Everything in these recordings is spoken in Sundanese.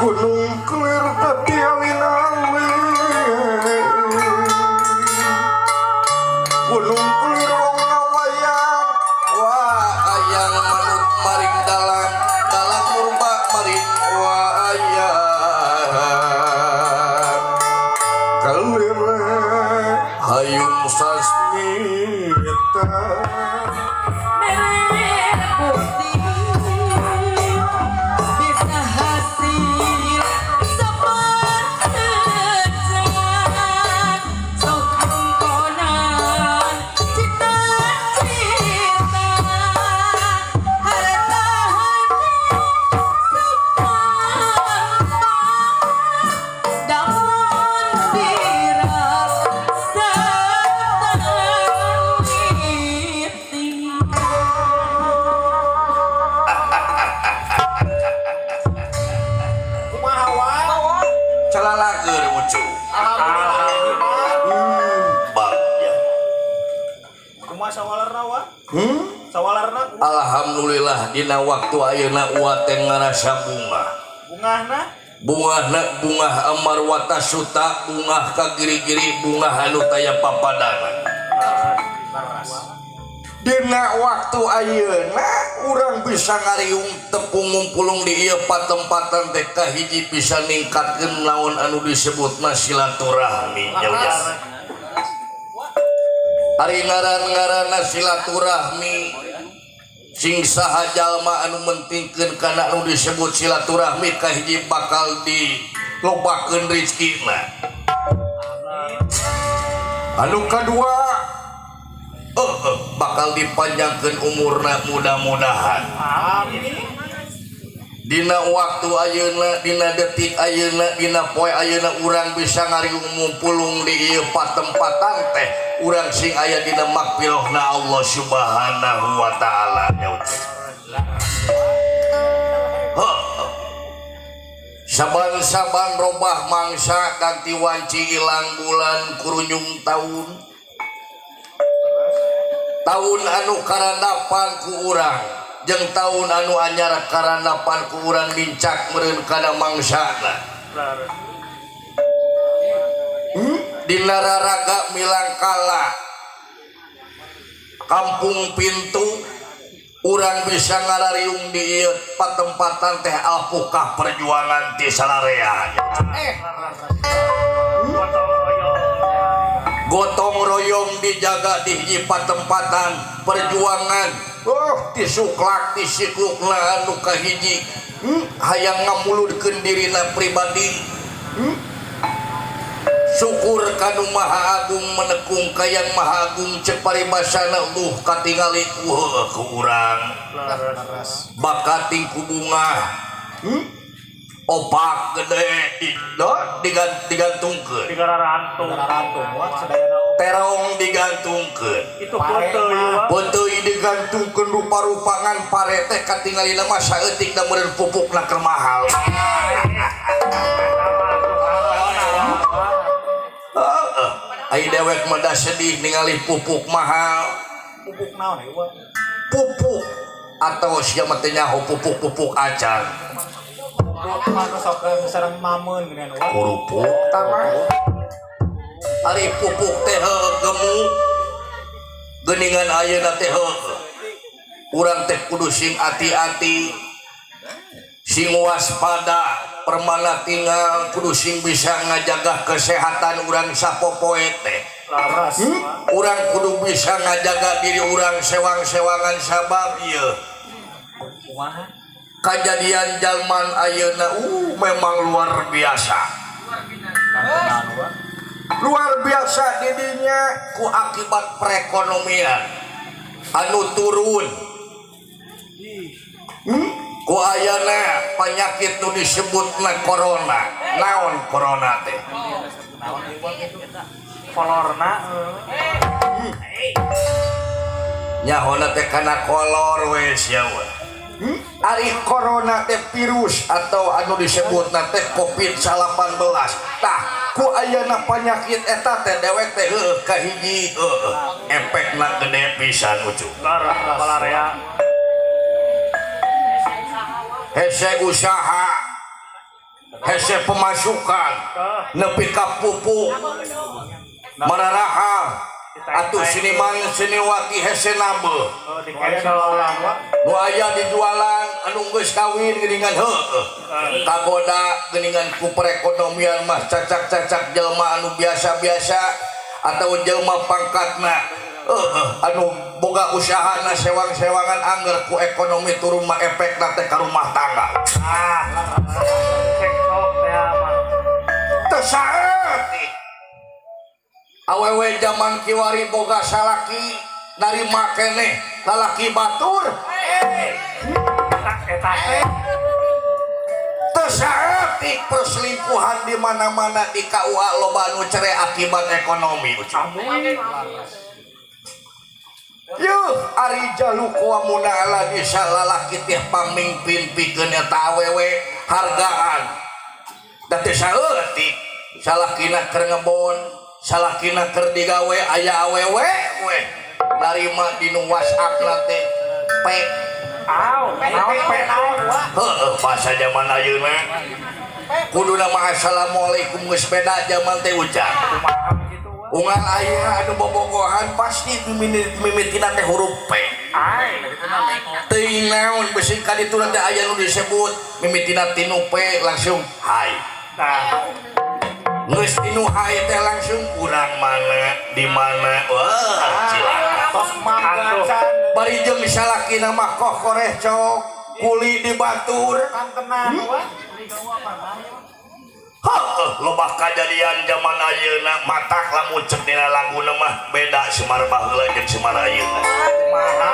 Gunung Kelir dadi alin-alin. Gunung Kelir wong ngawayang. Wayang manut maring dalang, dalang purba maring wayang. Kelir Hayun Sasmita. Mere bukti bisa hasil sepencet sok tungkonan cita-cita harta hati sepantas damun dirasa teliti. Kumaha, Wa? Calalageur, Ucu. Alhamdulillah. Bagja. Kumaha sawalerna, Wa? Hmm? Sawalerna kumaha? Alhamdulillah, dina waktu ayeuna Uwa teh ngarasa bungah. Bungahna? Bungahna bungah amarwata suta, bungah ka giri-giri, bungah anu taya papadana. Leres. Dina waktu ayeuna urang bisa ngariung tepung ngumpulung di ieu patempatan teh kahiji bisa ningkatkeun naon anu disebutna silaturahmi jauh. Ari ngaran-ngaranna silaturahmi, sing saha jalma anu mentingkeun kana anu disebut silaturahmi, kahiji bakal dilobakeun rezekina. Anu kedua, Bakal dipanjangkeun umurna, mudah-mudahan. Amin. Dina waktu ayeuna, dina detik ayeuna, dina poe ayeuna urang bisa ngariung ngumpulung di ieu patempatan teh, urang sing aya dina magfirahna Allah Subhanahu wa Ta'ala nya, Ucup. Heuh. Saban-saban robah mangsa, ganti wanci, ilang bulan, kurunyung tahun. Tahun anu karandapan ku urang jeung tahun anu anyar karandapan ku urang nincak meureun kana mangsana. Leres. Dina raraga milangkala kampung pintu, urang bisa ngarariung di ieu patempatan teh alpukah perjuangan ti salarea. Gotong royong. Gotong royong dijaga di hiji patempatan perjuangan. Oh, ti suklak ti siklukna anu kahiji, hayang ngamulurkeun dirina pribadi. Syukur kanu Maha Agung, menekung ka Yang Maha Agung, cek paribasana luh katingali ku heueuh ku urang. Leres. Bakating ku bunga, opak gede di, no, digantungkeun. Digararantung. Digararantung, Wa, sadayana. Terong digantungkeun. Itu peuteuy, Wa. Peuteuy digantungkeun rupa-rupangan, pare teh katingalina mah saeutik da meureun pupukna keur mahal. Heeh. Ai dewek mah da sedih ningali pupuk mahal. Pupuk naon ya, Wa? Pupuk atau sia mah teh nyaho pupuk-pupuk acan. Pupuk mah sok sareng mameun geuningan, Wa. Kerupuk tama. Ari pupuk teh heueuh gemuk. Geuningan ayeuna teh heueuh. Urang teh kudu sing ati-ati. Sing waspada, permana tinggal kudu sing bisa ngajaga kesehatan urang sapopoe teh. Leres. Urang kudu bisa ngajaga diri urang sewang-sewangan, sabab ieu Kumaha? Kajadian jalman ayeuna memang luar biasa. Naon, Wa? Luar biasa didinya ku akibat perekonomian anu turun. Ku ayana penyakit nu disebutna corona. Naon corona teh? Kolorna. Nyahona teh kana kolor we sia we. Ari corona teh virus atau anu disebutna teh COVID-19. Tah, ku ayana penyakit eta teh dewek teh heueuh kahiji heueuh efekna gede pisan, Ucu. Leres balarea. Hese usaha. Hese pemasukan nepi ka pupuk mararahal atuh seniman seniwati hese nabeuh. Oh, di cancel ulang wa. Nu aya dijualan anu geus kawin geuningan heueuh kagoda geuningan ku perekonomian mah cacak-cacak jelema anu biasa-biasa atau jelema pangkatna heueuh anu boga usahana sewang-sewangan angger ku ekonomi turun mah efekna teh ka rumah tangga. Ah, cekcok teh mah. Teu saeutik awewe zaman kiwari boga salaki narima keneh lalaki batur. Eta eta teh Teu saeutik perselingkuhan di mana-mana di KUA loba anu cerai akibat ekonomi. Amin. Yuh, ari jalu kuamuna ala disa lalaki teh pamingpin pikeun eta awewe hargaan. Da teu saeutik salakina keur ngebon, salakina keur digawe aya awewe we narima dinu WhatsApp na teh P. Aw, naon pe naon wa. Heueuh bahasa zaman ayeuna. Kuduna mah assalamualaikum geus beda zaman teh ucap. Kumaha kitu wa. Unggal aya anu bobogohan pasti mimitina teh huruf P. Ai, kitu mah. Teuing naon beusi ka ditu teh aya nu disebut mimitina tinu P langsung hai. Tah, Geus tinu hai teh langsung urang mana di mana. Wah, cilaka. tos mangga. Bari jeung salakina mah koh koreh cok kuli di batur. Kan tenan wa. Heuh, loba kajadian zaman ayeuna matak lamun cek dina laguna mah beda Semar baheula jeung Semar ayeuna. Kumaha?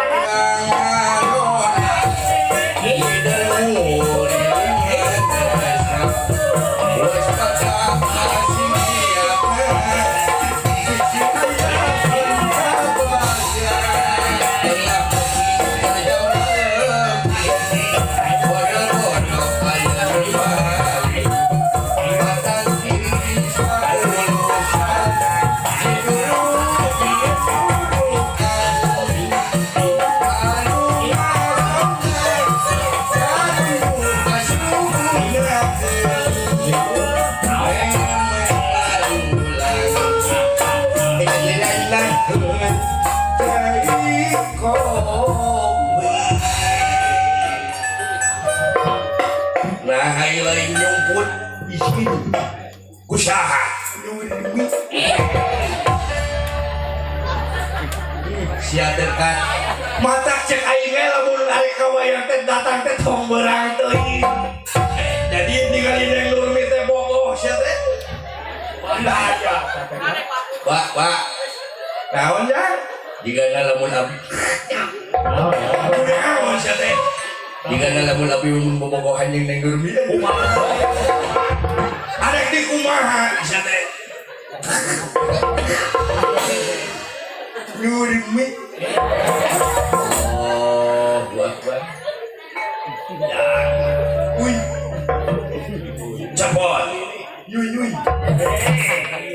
Nah, lain nyumput kusaha sia dekat Matak cek aing ge lamun ari ka wayang teh datang teh tong beurang teuing. Jadi ningali Neng Nurmi teh bogoh sia teh. Aya. Pak, pak, Naon ya? jigana lamun abi, Naon sia teh? jigana lamun abi mun bobogohan jeung Neng Nurmi. Kumaha? Arek di kumaha sia teh? Nurmi. Oh, buat buat. Uy, Cepot. yui yui.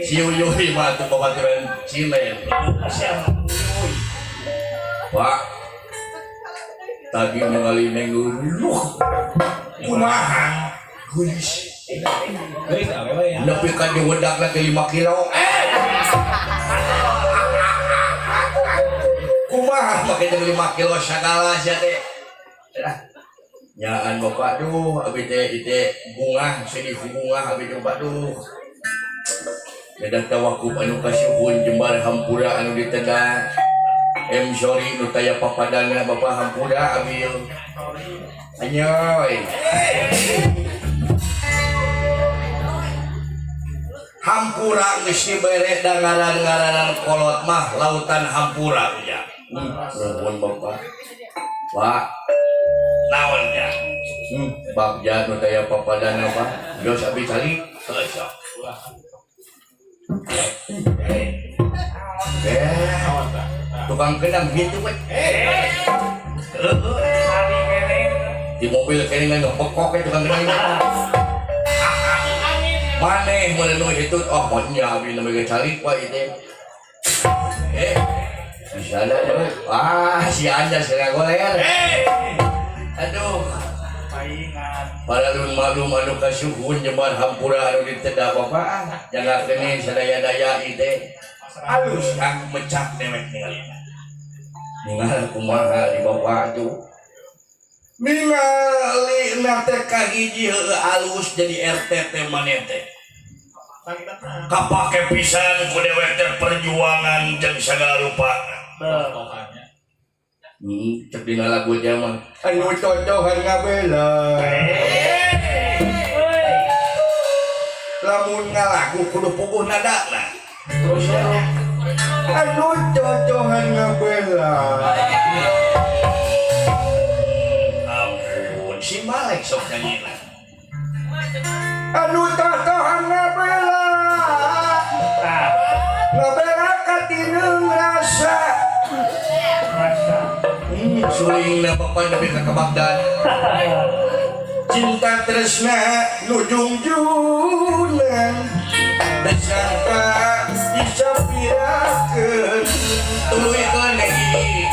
Si Uyuy mah tuh babaturan Cilen. Pak, tadi ningali Neng Nurmi. Kumaha? Geulis. Nepi ka diwedak lagi 5 kilo. Kumaha make jeung 5 kilo sagala sia teh. Nyaan bapak duh abi teh ieu bungah sedih bungah abi teh bapak duh. Beda tawakup anu kasuhun jembar hampura anu diteda. Em sorry nu taya papadana bapak hampura abi. Anyoy. Hampura geus dibere da ngaran-ngaranan kolot mah lautan hampura nya. Nuhun bapak. Pak, naon nya? Bagja nu taya papadana pak. Geus abi calik. Heuh sok. Tukang kendang gitu we. Ari kene. Di mobil kene ngepekok we tukang kendang. Maneh mun nu itu oh nya abi nu ge calik wa ieu teh. Bisa ada deh. Ah, si Anda sedang goler. Aduh. Saingan. Paralun malum anu kasuhun nyebar hampura anu ditedak bapak jangan kene sadaya-daya ide alus kang mecak dewek ningali ningali kumaha di bapak tuh ningali nate kahiji heueuh alus jadi RT teh maneh teh kapake pisan ku dewek teh perjuangan jeung sagala rupa. Cek dina lagu zaman anu contohan ngabela lamun ngalagu kudu puguh nada lah terus anu contohan ngabela ampun si Malek sok nyanyi anu contohan ngabela ngabela katineung rasa suling na bapak nepi ka Bagdad cinta tresna nu jungjunan dasangka disapirakeun tuluykeun deui.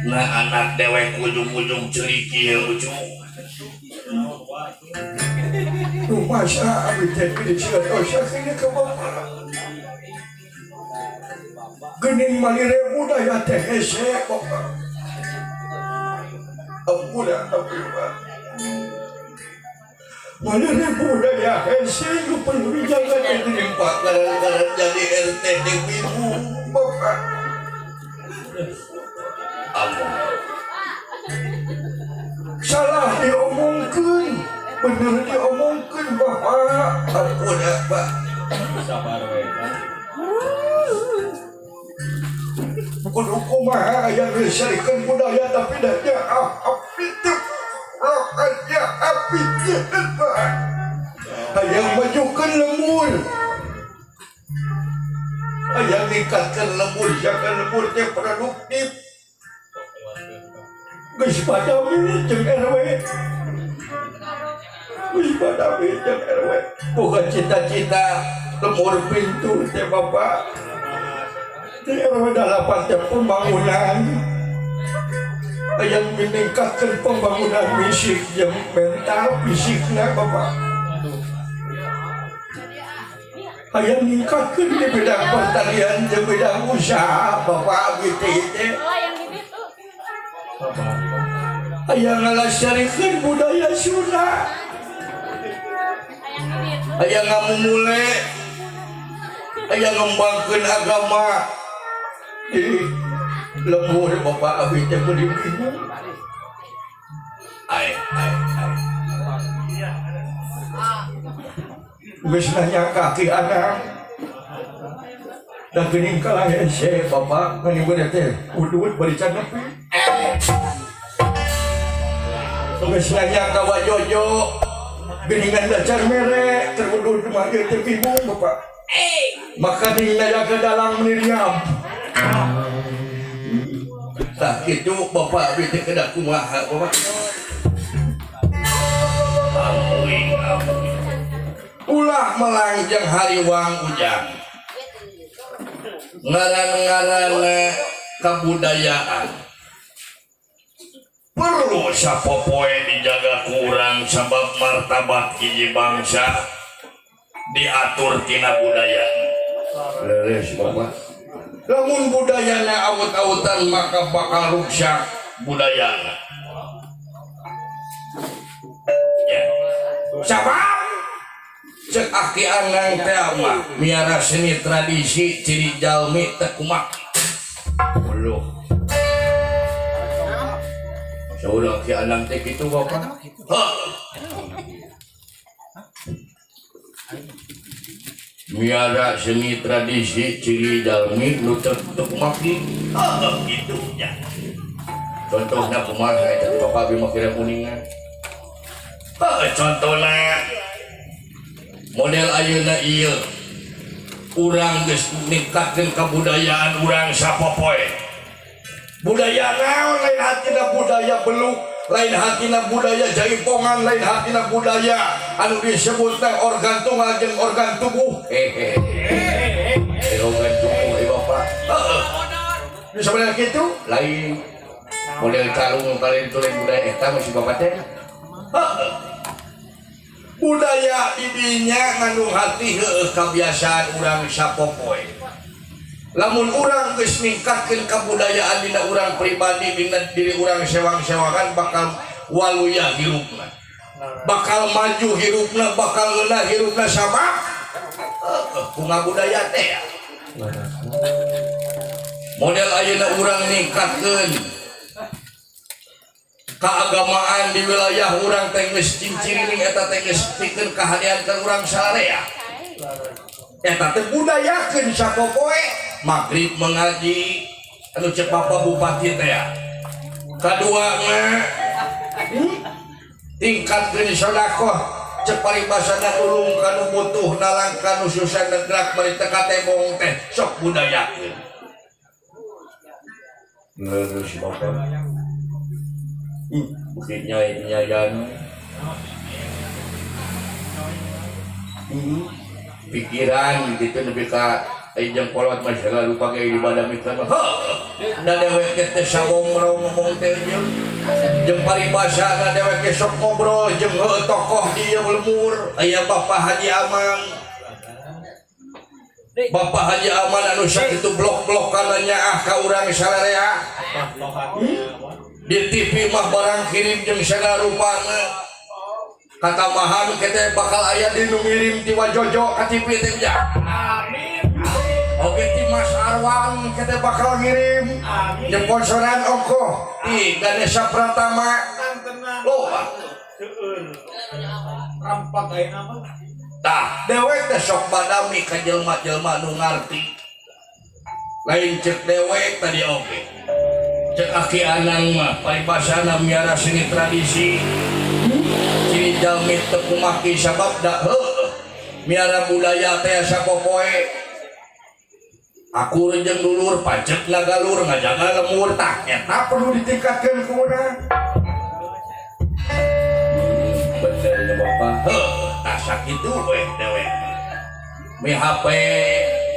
Nah anak dewek ujung-ujung ceriki ya ujung. Masa abi teh pilih ke bapak. Gening malire budaya teh hese bapak. Ampun tapi pak. Malire budaya hese lu perlu dijaga teh pak gara-gara jadi RT di ibu bapak. Salah diomongkeun, bener diomongkeun bapak. Ampun ya pak. Sabar we kan. Kudu kumaha aya ngeusarikeun budaya tapi dah api teu roknya api teu pak. Hayang majukeun lembur. Hayang ningkatkeun lembur, jangan lembur teh produktif. Geus padami jeung RW. Geus padami jeung RW. Bukan cita-cita lembur pintu teh bapak. Di RW 8 teh pembangunan. Hayang meningkatkan pembangunan fisik jeung mental fisikna Bapak. Hayang ningkatkeun di bidang pertanian jeung bidang usaha Bapak abdi teh. Hayang ngalestarikeun budaya Sunda. Hayang ngamumule, hayang ngembangkeun agama. Di lembur Bapak abdi teh beuki bingung. Ai ai ai. Geus nanya ka aki anak. Da geuning kalah hese Bapak ngani bener teh udud bari can nepi. Geus nanya ka Wa Jojo geuningan dacar mere terudud mah ieu teh bingung Bapak. Maka ning naya ke dalang miriam. Tah kitu Bapak abdi teh kedah kumaha Bapak. Ampun, ampun. Ulah melangjeng hariwang ujang. Ngaran-ngaran kebudayaan perlu sapopoe dijaga kurang sabab martabat hiji bangsa diatur tina budaya. Leres Bapak. Lamun budayana awut-awutan maka bakal rusak budayana. Ya. Sabab cek aki anang teh mah miara seni tradisi ciri jalmi teh kumaha. Uluh. Saur aki anang teh kitu Bapak. Heuh. Miara seni tradisi ciri jalmi nu teu kumaki. Heuh kitu nya. Contohna kumaha eta Bapak abi mah kira kuningan. Heuh contohna model ayeuna ieu urang geus ningkatkeun kabudayaan urang sapopoe. Budaya naon lain hatina budaya beluk, lain hatina budaya jaipongan, lain hatina budaya anu disebut teh organ tunggal jeung organ tubuh. Hehehe. Organ tubuh eh Bapak. Heeh. Nu sabenerna kitu lain model calung kalian tulen budaya eta mah si Bapak teh. Heeh. Budaya didinya ngandung hati heueuh kabiasaan urang sapopoe. Lamun urang geus ningkatkeun kabudayaan dina urang pribadi dina diri urang sewang-sewangan bakal waluya hirupna. Bakal maju hirupna, bakal ngeunah hirupna sabab heueuh bunga budaya teh. Model ayeuna urang ningkatkeun keagamaan di wilayah urang teh geus cincirining eta teh geus pikeun kahadean ka urang sararea. Eta teh budayakeun sapopoe magrib mengaji anu cek Bapak Bupati teh ya. Kadua mah tingkatkeun sedekah cek paribasana tulung kanu butuh nalang kanu susah negrak bari teu katembong teh sok budayakeun. Leres Bapak. Bukit nyai nyayan. Pikiran gitu nepi ka jeung kolot mah segala rupa ge dibadamikeun mah. Heuh. Da dewek teh sawong ngomong teh jeung paribasana dewek ge sok ngobrol jeung heuh tokoh di ieu lemur aya Bapak Haji Amang. Bapak Haji Aman anu sakitu blok-blokan nyaah ka urang sararea. Di TV mah barang kirim jeung sagala rupana. Katambahan kita bakal aya di nu ngirim ti Wajojo ka TV teh nya. Amin. Oke ti Mas Arwan kita bakal ngirim. Amin. Sponsoran ongkoh ti Ganesha Pratama. Loba. Seueur. Rampak ayeuna mah. Tah, dewek teh sok badami ka jelema-jelema nu ngarti. Lain cek dewek tadi oge. Cek aki anang mah paribasana miara seni tradisi. Ciri jalmi teu kumaki sabab da heueuh. Miara budaya teh sapopoe. Aku jeung dulur pacek nagalur ngajaga lemur tah eta perlu ditingkatkeun ku urang. Bener nya Bapak. Heuh, tah sakitu we dewek. Mi HP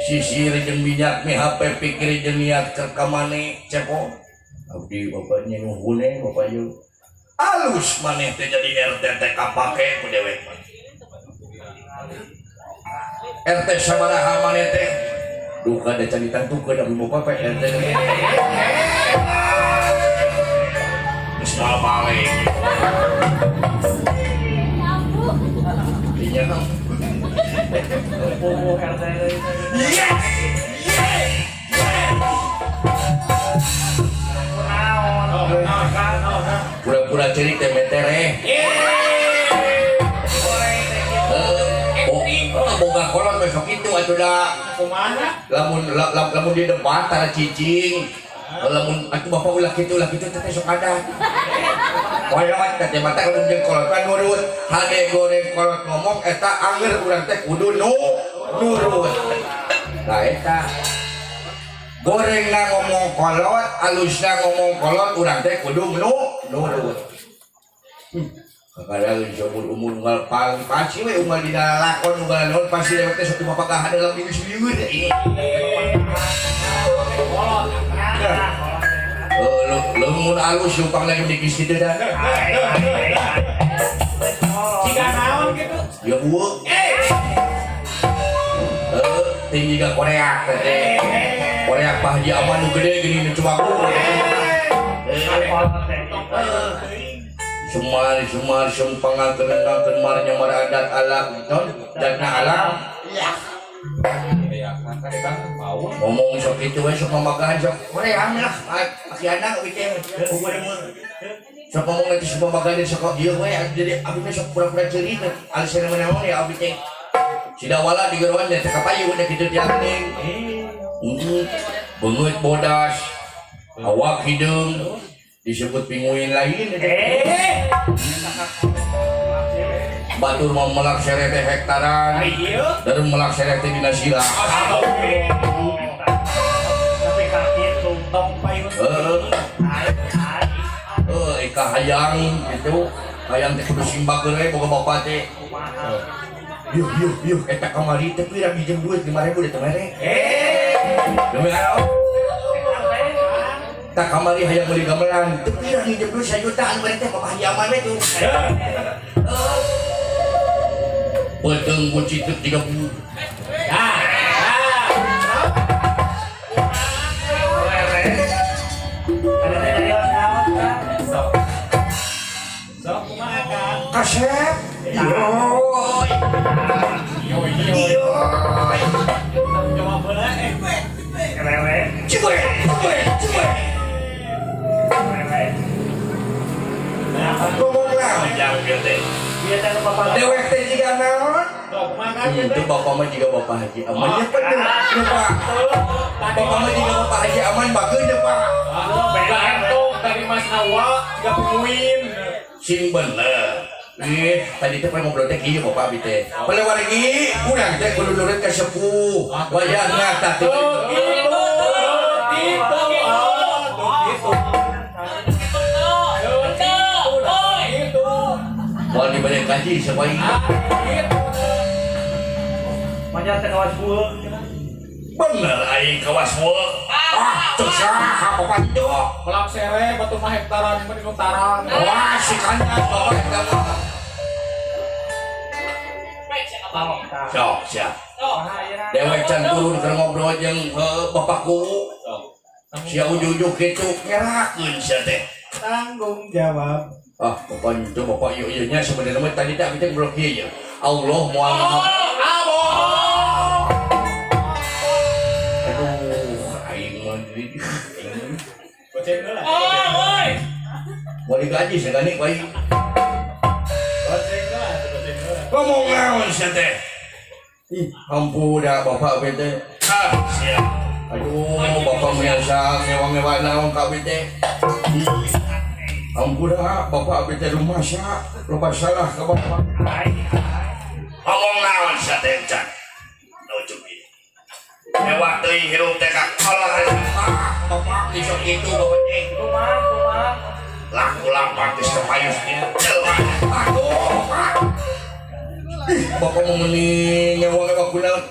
sisir jeung minyak, mi HP pikir jeung niat keur ka mane cepot. Abdi bapaknya nuhun bapak ieu. Alus maneh teh jadi RT teh kapake ku dewek mah. RT sabaraha maneh teh? Duka da can ditentukeun abdi bapak Pak RT. Geus moal balik. Dinya Puguh RT. Yes! Pura-pura cerik teh metereh. Boga kolot besok itu atuh da. Kumaha? Lamun lamun di debat tara cicing. Lamun atuh bapak ulah kitu teh sok ada. Kolot teh mata lamun jeung kolot kan nurut. Hade goreng kolot ngomong eta angger urang teh kudu nurut. Nah eta gorengna ngomong kolot, alusna ngomong kolot urang teh kudu nurut. Kadang umur unggal pasti we unggal dina lakon unggal naon pasti dewek teh sok mapagahan dalam diri sendiri. Lamun alus lupang lagi di kieu teh dah. Jika naon gitu. Ya bueuk. Tinggi ka Korea teh. Korea Pak Haji Aman nu gede geuning nu cumaku. Semar semar sempangan kenengakeun marnya mar adat alam non jadna alam. Ngomong sok kitu we sok mamagahan sok hoream lah akiana abi teh sok ngomong nanti sok mamagahan sok ieu we jadi abi mah sok pura-pura ceuri alisna naon ya abi teh. Sidawala digeroan teh kapayu da kitu tiang ning. Beungeut bodas awak hideung disebut pinguin lain. Batur mau melak sereh teh hektaran dari melak sereh teh dina sila. Ika hayang gitu hayang teh kudu simbak we boga bapak teh. Yuh yuh yuh eta kamari teh pira minjem duit 5.000 teh mere. Demi Allah. Tak kamari hayang meuli gamelan teu pira nginjem duit 1 juta anu bari teh Bapak Haji Aman we tuh. Beuteung kunci teu 30. Sok kumaha Kang? Kasep. Yoy. Yoy. Jawab heula Lewe. Ciwe, ciwe, ciwe. Ngomong naon jang ieu teh? Dewek teh jiga naon? Itu bapak mah jiga Bapak Haji Aman nya bener nya Pak. Bapak mah jiga Bapak Haji Aman bageun nya Pak. Gantung tadi Mas Hawa jiga pinguin. Sing bener. Ih, tadi teh ngobrol teh kieu Bapak abi teh. Palewargi urang teh kudu nurut ka sepuh. Wayahna tah teh. Gitu. Gitu. Moal dibere gaji siapa ieu? Banyak teh kawas bueuk. Bener aing kawas bueuk. Ah, cek saha bapak itu. Melak sere batu mah hektaran mah di tarang. Wah, si kandas bapak eta mah. Sok, siap. Dewek can turun keur ngobrol jeung bapakku. Sia ujug-ujug kitu ngerakeun sia teh. Tanggung jawab. Ah, bapak itu bapak ieu ieu nya sebenarnya mah tadi teh abdi teh ngobrol kieu ya. Allah moal Aduh, aing mah Goceng heula. Oi. Moal digaji sagani bae. Goceng heula, goceng heula. Ngomong naon sia teh? Ih, hampura bapak abdi teh. Ah, sia. Aduh, bapak biasa ngewa-ngewa naon ka abdi teh. Ampura, bapak abdi teh rumasa, loba salah ka bapak. Ngomong naon sia teh can? Lucu ieu. Ewa teuing hirup teh ka kolor. Ah, bapak disok kitu bapak teh. Kumaha, kumaha. Laku lampang geus teu payus jelema. Aduh, Pak. Ih, bapak mau meni ngewa-ngewa kunaon?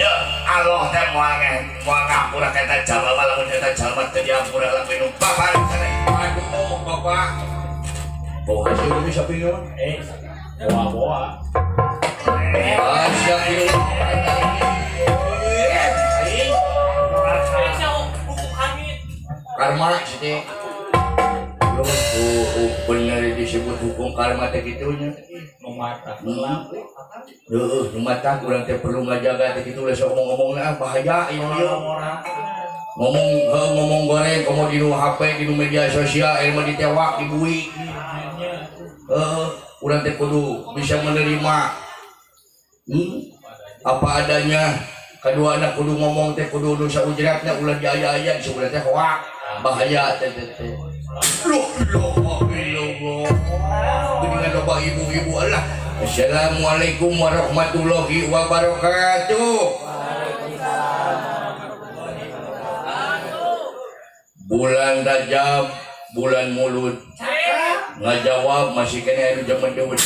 Ya, Allah teh Moal moal ngapura ka eta jalma mah, lamun eta jalma teu diampura lamun nu bapak. Aduh, bapak. Bawa hasil ini siapa ini? Eh, boa-boa. Ah, siapa ini? Aing. Karma sih teh. Belum bener disebut hukum karma teh kitu nya. Nu mata. Heeh, nu matak urang teh perlu ngajaga teh kitu, ulah sok ngomong-ngomongna, bahaya ieu ieu. Ngomong heuh, ngomong goreng komo di nu HP, di nu media sosial, ieu mah ditewak, dibui. Heeh, urang teh kudu bisa menerima apa adanya. Kedua anak kudu ngomong teh kudu nu saujratna, ulah diaya-aya sebenarnya teh hoak, bahaya teh teh teh. Loh, loh, loh, dengan loba ibu-ibu Allah. Assalamualaikum warahmatullahi wabarakatuh. Bulan Rajab, bulan Mulud. Ngajawab masih kena anu zaman dulu.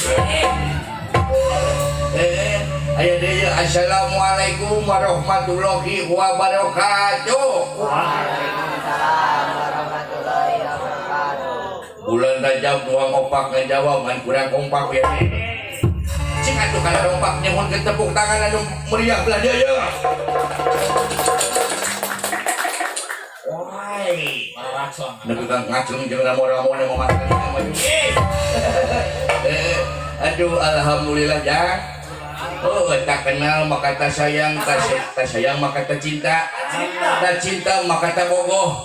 Eh, aya deui. Assalamualaikum warahmatullahi wabarakatuh. Waalaikumsalam warahmatullahi wabarakatuh. Bulan Rajab nuang opak ngajawab ngan kurang kompak ya. Cing atuh kana rompak, nyuhunkeun tepuk tangan anu meriah belah dieu ye. Woi, Marakson. nepi ka ngaceng jeung ramo-ramo nu makan maju. Eh, aduh, alhamdulillah ya. Oh, tak kenal maka tak sayang, tak, tak sayang maka tak cinta. Tak cinta maka tak bogoh.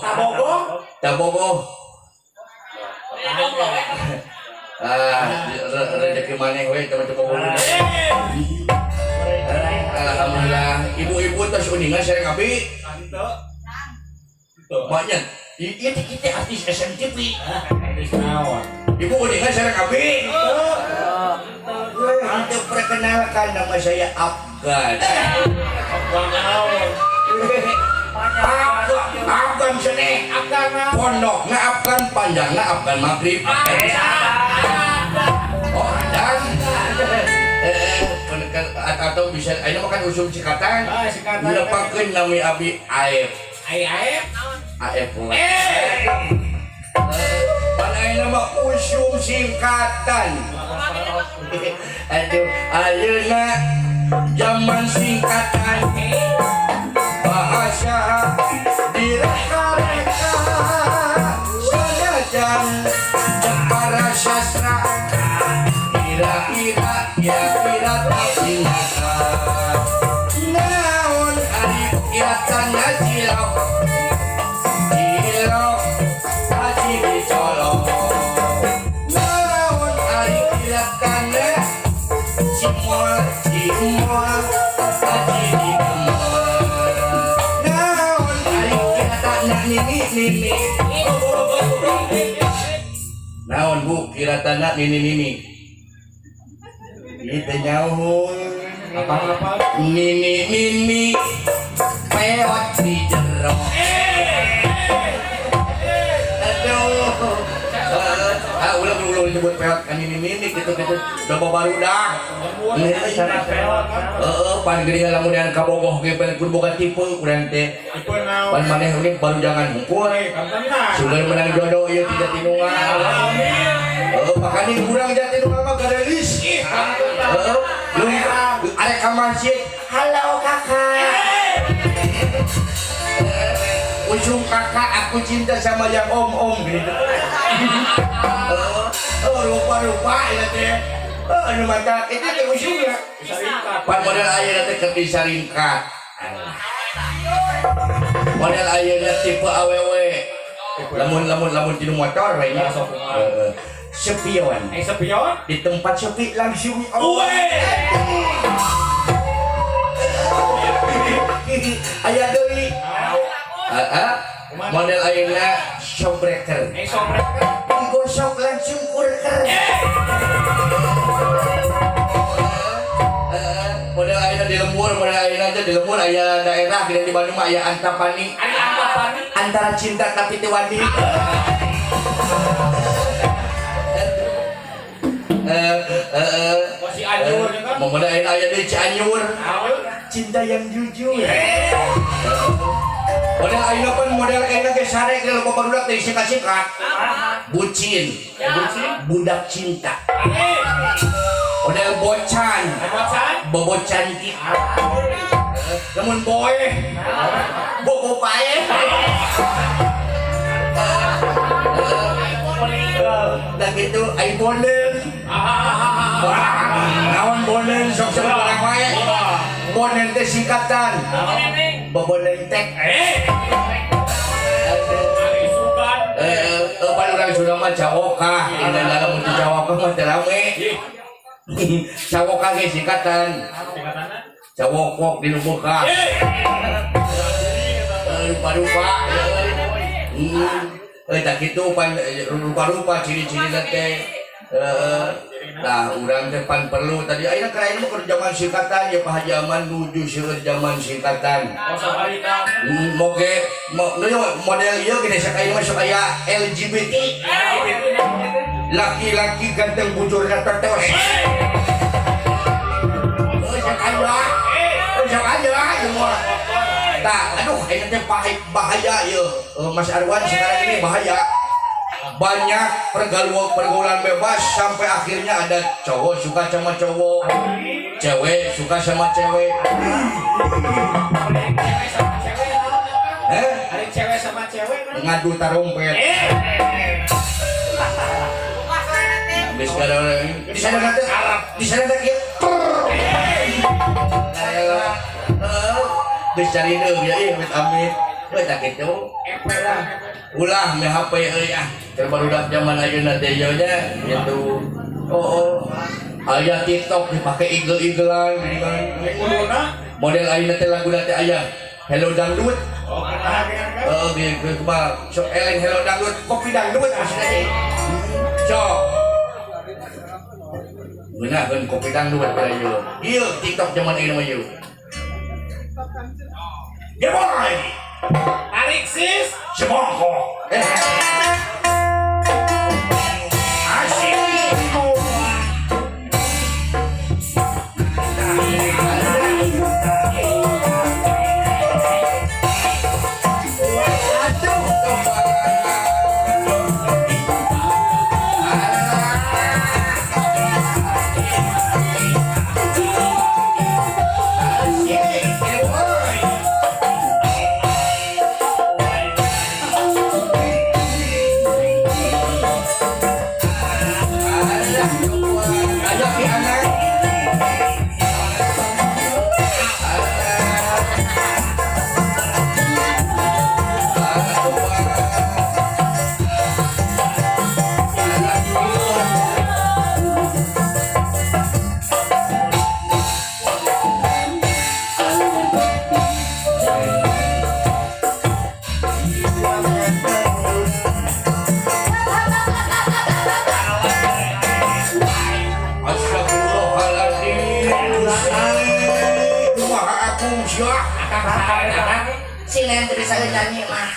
Tak bogoh. Tak bogoh. Ah, rezeki maneh we teman-teman bogoh. Alhamdulillah, ibu-ibu tos uningan sareng abi. Ante. Itu. Banyak. Ieu teh kita artis SMTV. Artis naon? Ibu uningan sareng abi. Untuk perkenalkan, nama saya Afgan. Afgan naon? Afgan, Afgan sene. Afgan naon? Pondokna Afgan, panjangna Afgan Maghrib. Afgan. Oh, dan atau bisa ayeuna mah kan usum singkatan. Ah, singkatan. Nepangkeun nami abi Aep. Ai Aep. Aep. Eh. Pan ayeuna mah usum singkatan. Aduh, ayeuna zaman singkatan, bahasa direka-reka, sanajan para sastra kira-kira kira-kira tapi nyata. Naon ari kiratana cilok cilok haji dicolok? Naon ari kiratana cimol cimol haji digemol? Naon ari kiratana nini nini? Naon, Bu, kiratana nini nini? Itu nyaho. Apa-apa? Nini nini peot di jero. Aduh, ah, ulah ulah disebut peot kan nini nini gitu gitu udah baru dah. Cara peot kan? Heeh, pan geuning lamun yang kabogoh ge pan kudu boga tipe urang teh. Tipe naon? Pan maneh ini baru jangan hungkul. Eh, kan tenang. Sugan menang jodoh ieu ti Jatinunggal. Amin. Heeh, makanya urang Jatinunggal mah garelis. Ih, kan tenang. Heeh, lu arek ka masjid, halo kakak. Ujung kakak, aku cinta sama yang om-om gitu. Oh, rupa-rupa ya teh. Oh, anu mata itu teh ujungnya. Bisa ringkat. Pan model ayeuna teh keur disaringkat. Model ayeuna tipe awewe. Lamun lamun lamun tinu motor we nya. Sok kumaha? Heeh. Sepion. Eh, sepion? Di tempat sepi langsung. Uwe. Aya deui. Heeh. Model ayeuna shockbreaker. Eh, sobrek. Digosok langsung kurker. Model ayeuna di lembur, model ayeuna aja di lembur aya daerah gede di Bandung mah aya Antapani. Ari Antapani. Antara cinta tapi teu wani. Eh, eh, eh. Masih Cianjur juga. Mau model ayeuna aya di Cianjur. Naon? Cinta yang jujur. Model ayeuna pan model ayeuna ge sare ge loba barudak teh sikat-sikat. Bucin, budak cinta. Model bocan, bobo cantik. Namun boy, bobo pae. Dan gitu ai bonen. Naon bonen sok sok barang wae. Bonen teh singkatan. Bobonen tek. Pan urang Sunda mah cawokah, dina dalam mun cawokah mah teu rame. Cawokah ge singkatan. Cawokok di muka. Rupa-rupa. Tak kitu pan rupa-rupa ciri-cirina teh. Nah, urang teh pan perlu tadi ayeuna keur ayeuna mah keur zaman singkatan ya Pak Haji Aman nuju seueur zaman singkatan. Moge model ieu gini sok aya mah sok aya LGBT. Laki-laki ganteng bujurna totos. Sok aya. Sok aya ieu mah. Tah, aduh ayeuna teh bahaya ieu. Mas Arwan sekarang ini bahaya. Banyak pergaulan bebas sampai akhirnya ada cowok suka sama cowok, cewek suka sama cewek. Ada cewek sama cewek kan? Ngadu tarumpet. Di sana nanti, di sana nanti. Geus cari deui ya ieu amit. Heuh tak kitu. Ulah me HP euy ah. Terbarudak zaman ayeuna teh ieu nya gitu. Oh, aya TikTok dipake igel-igelan gini kan. Model ayeuna teh laguna teh aya Hello Dangdut. Oh, heeh, gitu mah sok eleng Hello Dangdut, kopi dangdut maksudna teh. Sok. Ngeunaheun kopi dangdut pada ieu. Ieu TikTok zaman ayeuna mah ieu. Geboy. Tarik sis. Semongko. Asik. Si Neng tadi saya nyanyi mah.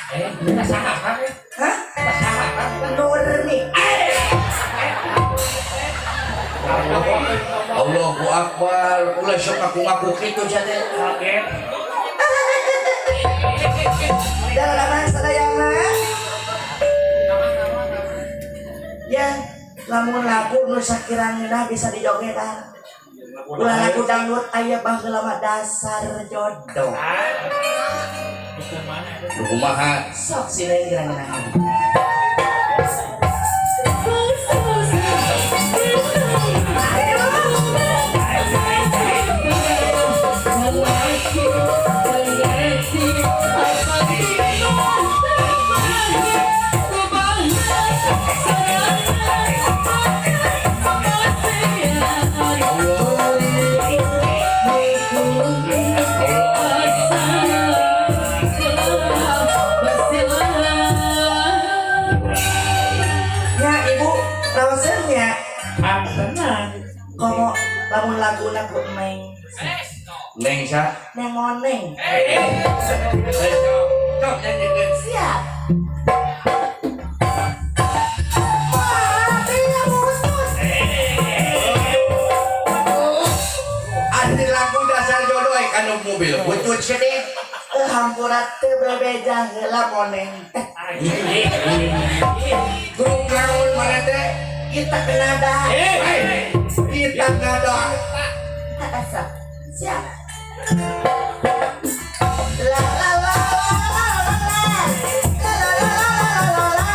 Hah? Nurmi. Allahu Akbar. Ulah sok ngaku-ngaku kitu sia teh. Dalaman sadayana. Ya, lamun lagu nu sakirangna bisa dijogetan. Ulah lagu dangdut aya baheula mah dasar jodoh. Lu kumaha? Sok si Neng kirangna. Ya ibu, rawasennya. Komo lamun laguna ku Neng. Neng sa? Neng moneng. Sok nyanyikeun. Siap. Asli lagu dasar jodoh kanu mobil butut sia teh. Hampura teu bebeja heula moneng teh. Grup naon mana teh? Kita kenada. Kita ngada. Asa. Siap. La la la la la la. La la la la la la.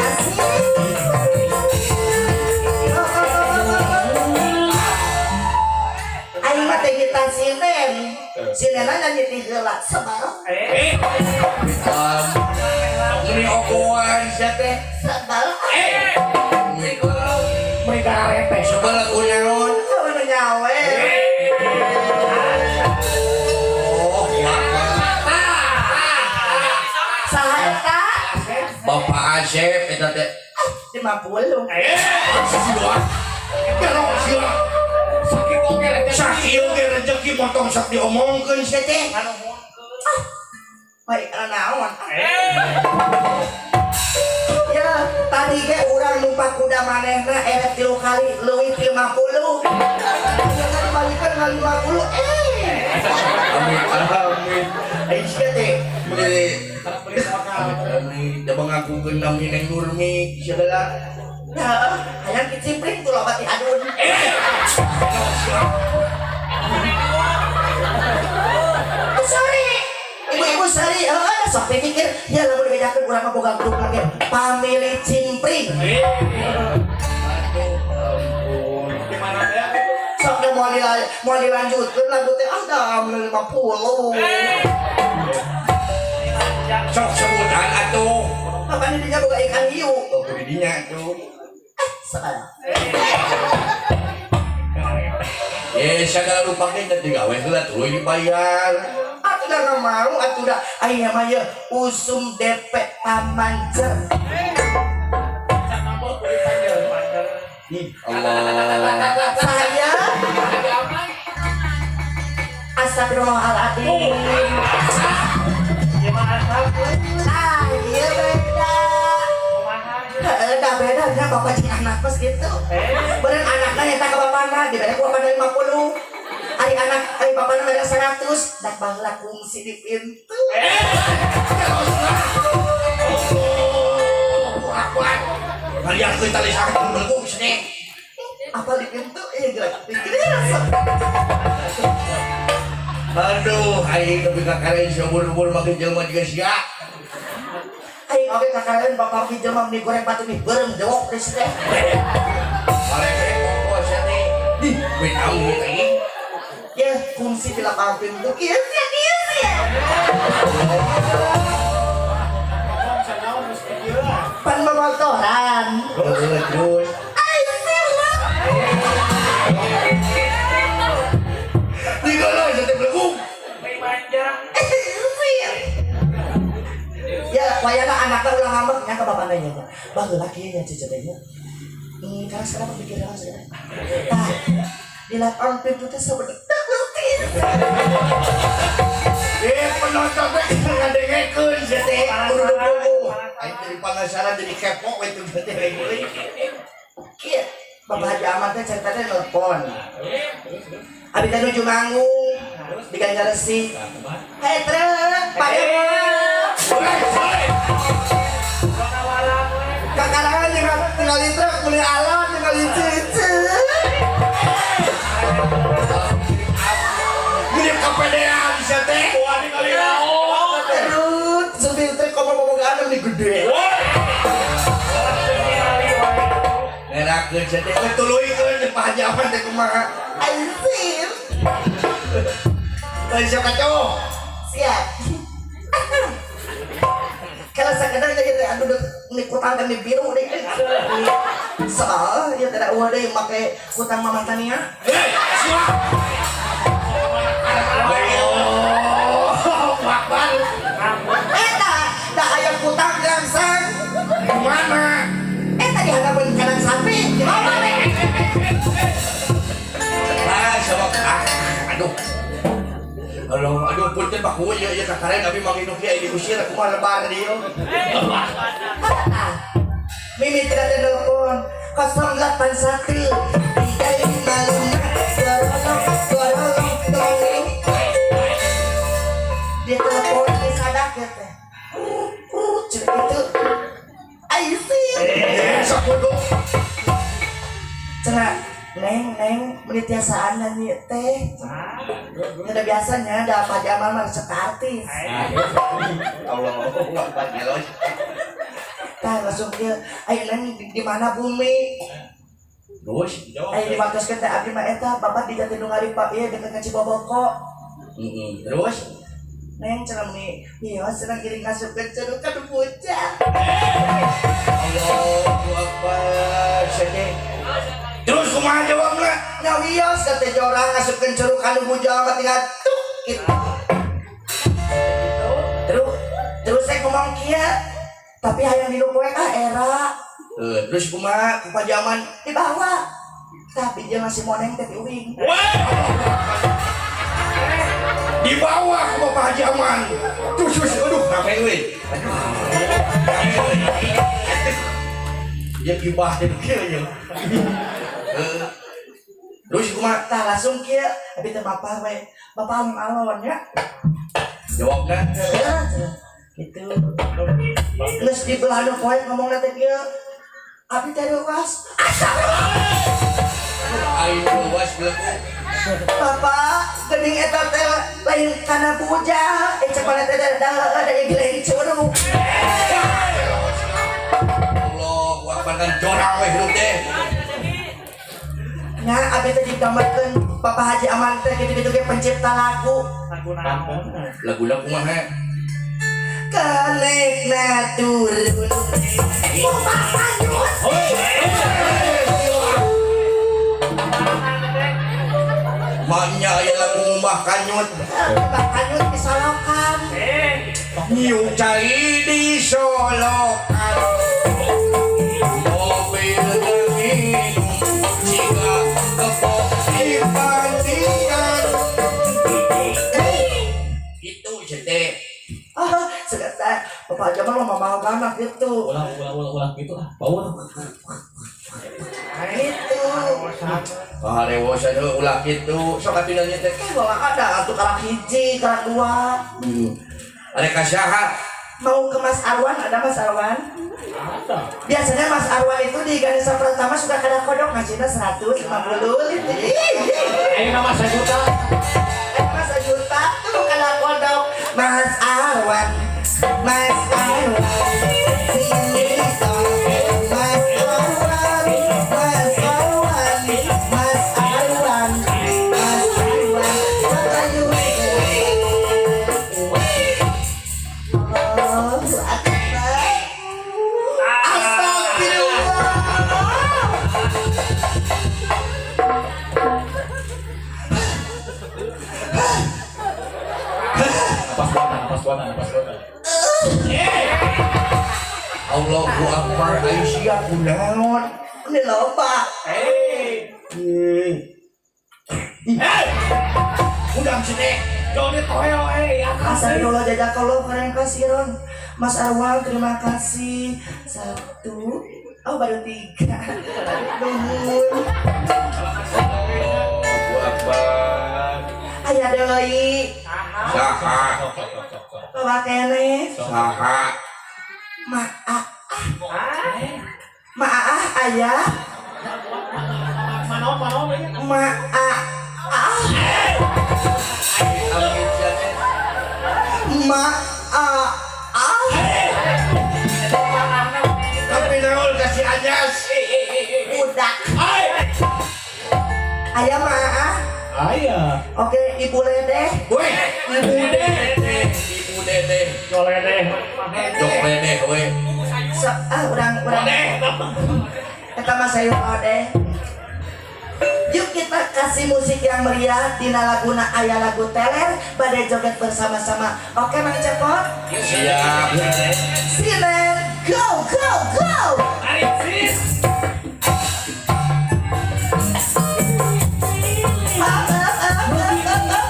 Asik. Oh, oh, oh, oh, oh. Aing mah teh kita sinden. Sindenna nyanyi ti heula sebal. Ini ogoan sia teh. Sebal. Mereka rete. Sebal ku naon? Kamu nu nyawe. Oh, Bapak. Saha eta? Bapak Asep eta teh. 50. Sia. Kerok sia. Sakit oge rete. Sakieu ge rezeki potong sok diomongkeun sia teh. Baik, naon? Ya, tadi ge urang numpak kuda manehna eret 3 kali leuwih 50. Ya kan dibalikan ka 50. Amin amin. Ai sia teh. Beli amin da ngakukeun nami Neng Nurmi sia heula. Heeh, hayang kicimpring tuh loba ti adun. Sorry. Ibu-ibu sorry, heeh, sok pikir ya lamun dibedakeun urang mah boga grup lagi. Family Cimpring. Aduh, ampun. Gimana teh? Sok deh mau dilanjutkeun lagu teh ah dah 50. Sok sebutan atuh. Makanya dia boga ikan hiu. Oh, kudu dinya atuh. Salah. Eh, segala rupa ge teh digawe heula tuluy dibayar. Atuh dah nggak mau, atuh dah aya mah ye usum DP pamancer. Allah. Saya Astagfirullahaladzim. Ah, iya beda. Heeh, dah beda nya bapak jeung anak mah gitu. Beureun anakna nyata ka bapana, dibere ku bapana 50. Ari anak ari bapana mere 100, dak baheula kungsi di pintu. Ngaliakeun tali sakit belenggu sini. Apa di pintu? Iya gerak. Gede rasa. Aduh, aing nepi ka karen seumur-umur make jelema jiga sia. Aing oge kakaren bapak ki jelema mie goreng batu mie beureum dewok geus teh. Maleke popo sia teh. Dih, weh amit aing. Ya, kungsi di lapangan pintu. Kieu sia, kieu sia. Pan memotoran. Heeh, terus. Aing salah. Digolo sia teh belenggu. Ya, wayana anaknya ulah ngambek nya ka bapana nya. Baheula kieu nya cucu teh nya. Karena sekarang pikiran saya. Tah, di lapangan pintu teh sabenerna leutik. Eh, penonton teh ngadengekeun sia teh kudu bobo. Aing jadi penasaran jadi kepo we teh teh euy. Kieu, Bapak Haji Ahmad teh cerita teh nelpon. Abi teh nuju manggung di Ganjar Resi. Hei truk, Pak Kakarangan jeung ningali truk meuli alon ningali cucu. Mirip kepedean sia teh. Terus supir truk ngomong-ngomong anu gede. Ngerakeun sia teh tuluikeun Pak Haji Ahmad teh kumaha. Anjir. Teu siap kacau. Siap. Kalau sekedar jadi aduh ini kutang kami biru deh. Soal ya tidak uang deh make kutang Mama Tania. Hei, siap. Oh, Akbar. Eta, dah ayam kutang gangsang. Mana? Eta di hadapan kanan sapi. Mama deh. Ah, sama ah, aduh. Aduh, aduh, punten Pak Kuy, ya, ya kakaren abi manggil nu kieu diusir aku mah lebar dieu. Mimi tidak telepon 081 355. Bodoh. Cenah neng neng meni tiasaan nyanyi teh. Udah biasanya ada Pak Jamal mah resep artis. Allah Akbar gelos. Tah langsung dia, ayo neng di mana bumi? Terus Ayo diwaktoskeun teh abdi mah eta bapak di Jatinunggali Pak ieu deket ka Ciboboko. Heeh. Terus Neng cenah meni ieu cenah giring ngasupkeun curug ka nu bujang. Allahu Akbar sedih. Terus kumaha jawabna? Nya wios ka teh jorang ngasupkeun curug ka nu bujang mah tinggal tuk gitu. Terus terus saya ngomong kieu tapi hayang di nu poek ah era Terus kumaha ku pajaman? Dibawa tapi dia masih moneng teh uing. Dibawa ku Bapak Haji Aman. Terus terus aduh rame euy. Aduh. Rame euy. Ya gibah teh kieu nya. Terus kumaha? Tah langsung kieu abi teh bapak we bapak alon-alon ya. Jawabna Heeh, gitu. Geus di belah nu poek ngomongna teh kieu. Abi teh reuas. Aing luas belagu. Bapak geuning eta teh lain kana bujang, eh cepana teh da da lain curug. Allahu Akbar kan jorang we hirup teh. Nya abi teh digambarkeun Bapak Haji Aman teh kitu-kitu ge pencipta lagu. Lagu naon? Laguna kumaha? Kalekna turun. Bapak lanjut. Maknya aya lagu ngumbah kanyut. Bapak kanyut disolokan. Nyiuk cai di solokan. Mobil minum jika kepok di pantian. Itu jete. Ah, segata Bapak Haji Aman mah mahal banget gitu. Ulang ulang ulang ulang gitu ah. Bau. Gitu. Kaharewosan heuh ulah kitu. Sok atuh nanya teh. Eh, bawa ada atuh karak hiji, karak dua. Ada ka saha? Mau ke Mas Arwan, ada Mas Arwan? Ada. Biasanya Mas Arwan itu di Ganesha pertama suka kada kodok ngasihnya 150 gitu. Ayo nama 1 juta. Eh, Mas juta tuh kada kodok. Mas Arwan, Mas Arwan, sini dong. Mas Arwan, Mas Arwan, Mas Arwan, Mas Arwan, Allahu Akbar. Astagfirullah. Napas buatan, napas buatan, napas buatan. Allahu Akbar aing sia kunaon? Ini loba. Udang sini. Joni toel eh ya Astagfirullah jazakallah keren kasih Ron. Mas Arwan terima kasih. Satu. Oh baru tiga. Nuhun. Allahu Akbar. Aya deui. Saha? Sok sok sok sok sok. Bawa keneh. Saha? Ma ah. Ma ah ayah. Manaon manaon ieu. Ma ah ah. Amin sia teh. Ma ah ah. Tapi naon kasih ajas. Budak. Ayah ma ah. Ayah. Oke, Ibu Ledeh. Woi, Ibu Dede, Ibu Dede. Joledeh. Jok ledeh we. So, ah urang urang. Eta mah sayur lodeh. Yuk kita kasih musik yang meriah dina laguna aya lagu teler pada joget bersama-sama. Oke Mang Cepot? Siap. Sinen, go go go. Tarik sis. Up, up, up, up, up, up.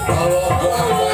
Allahu Akbar.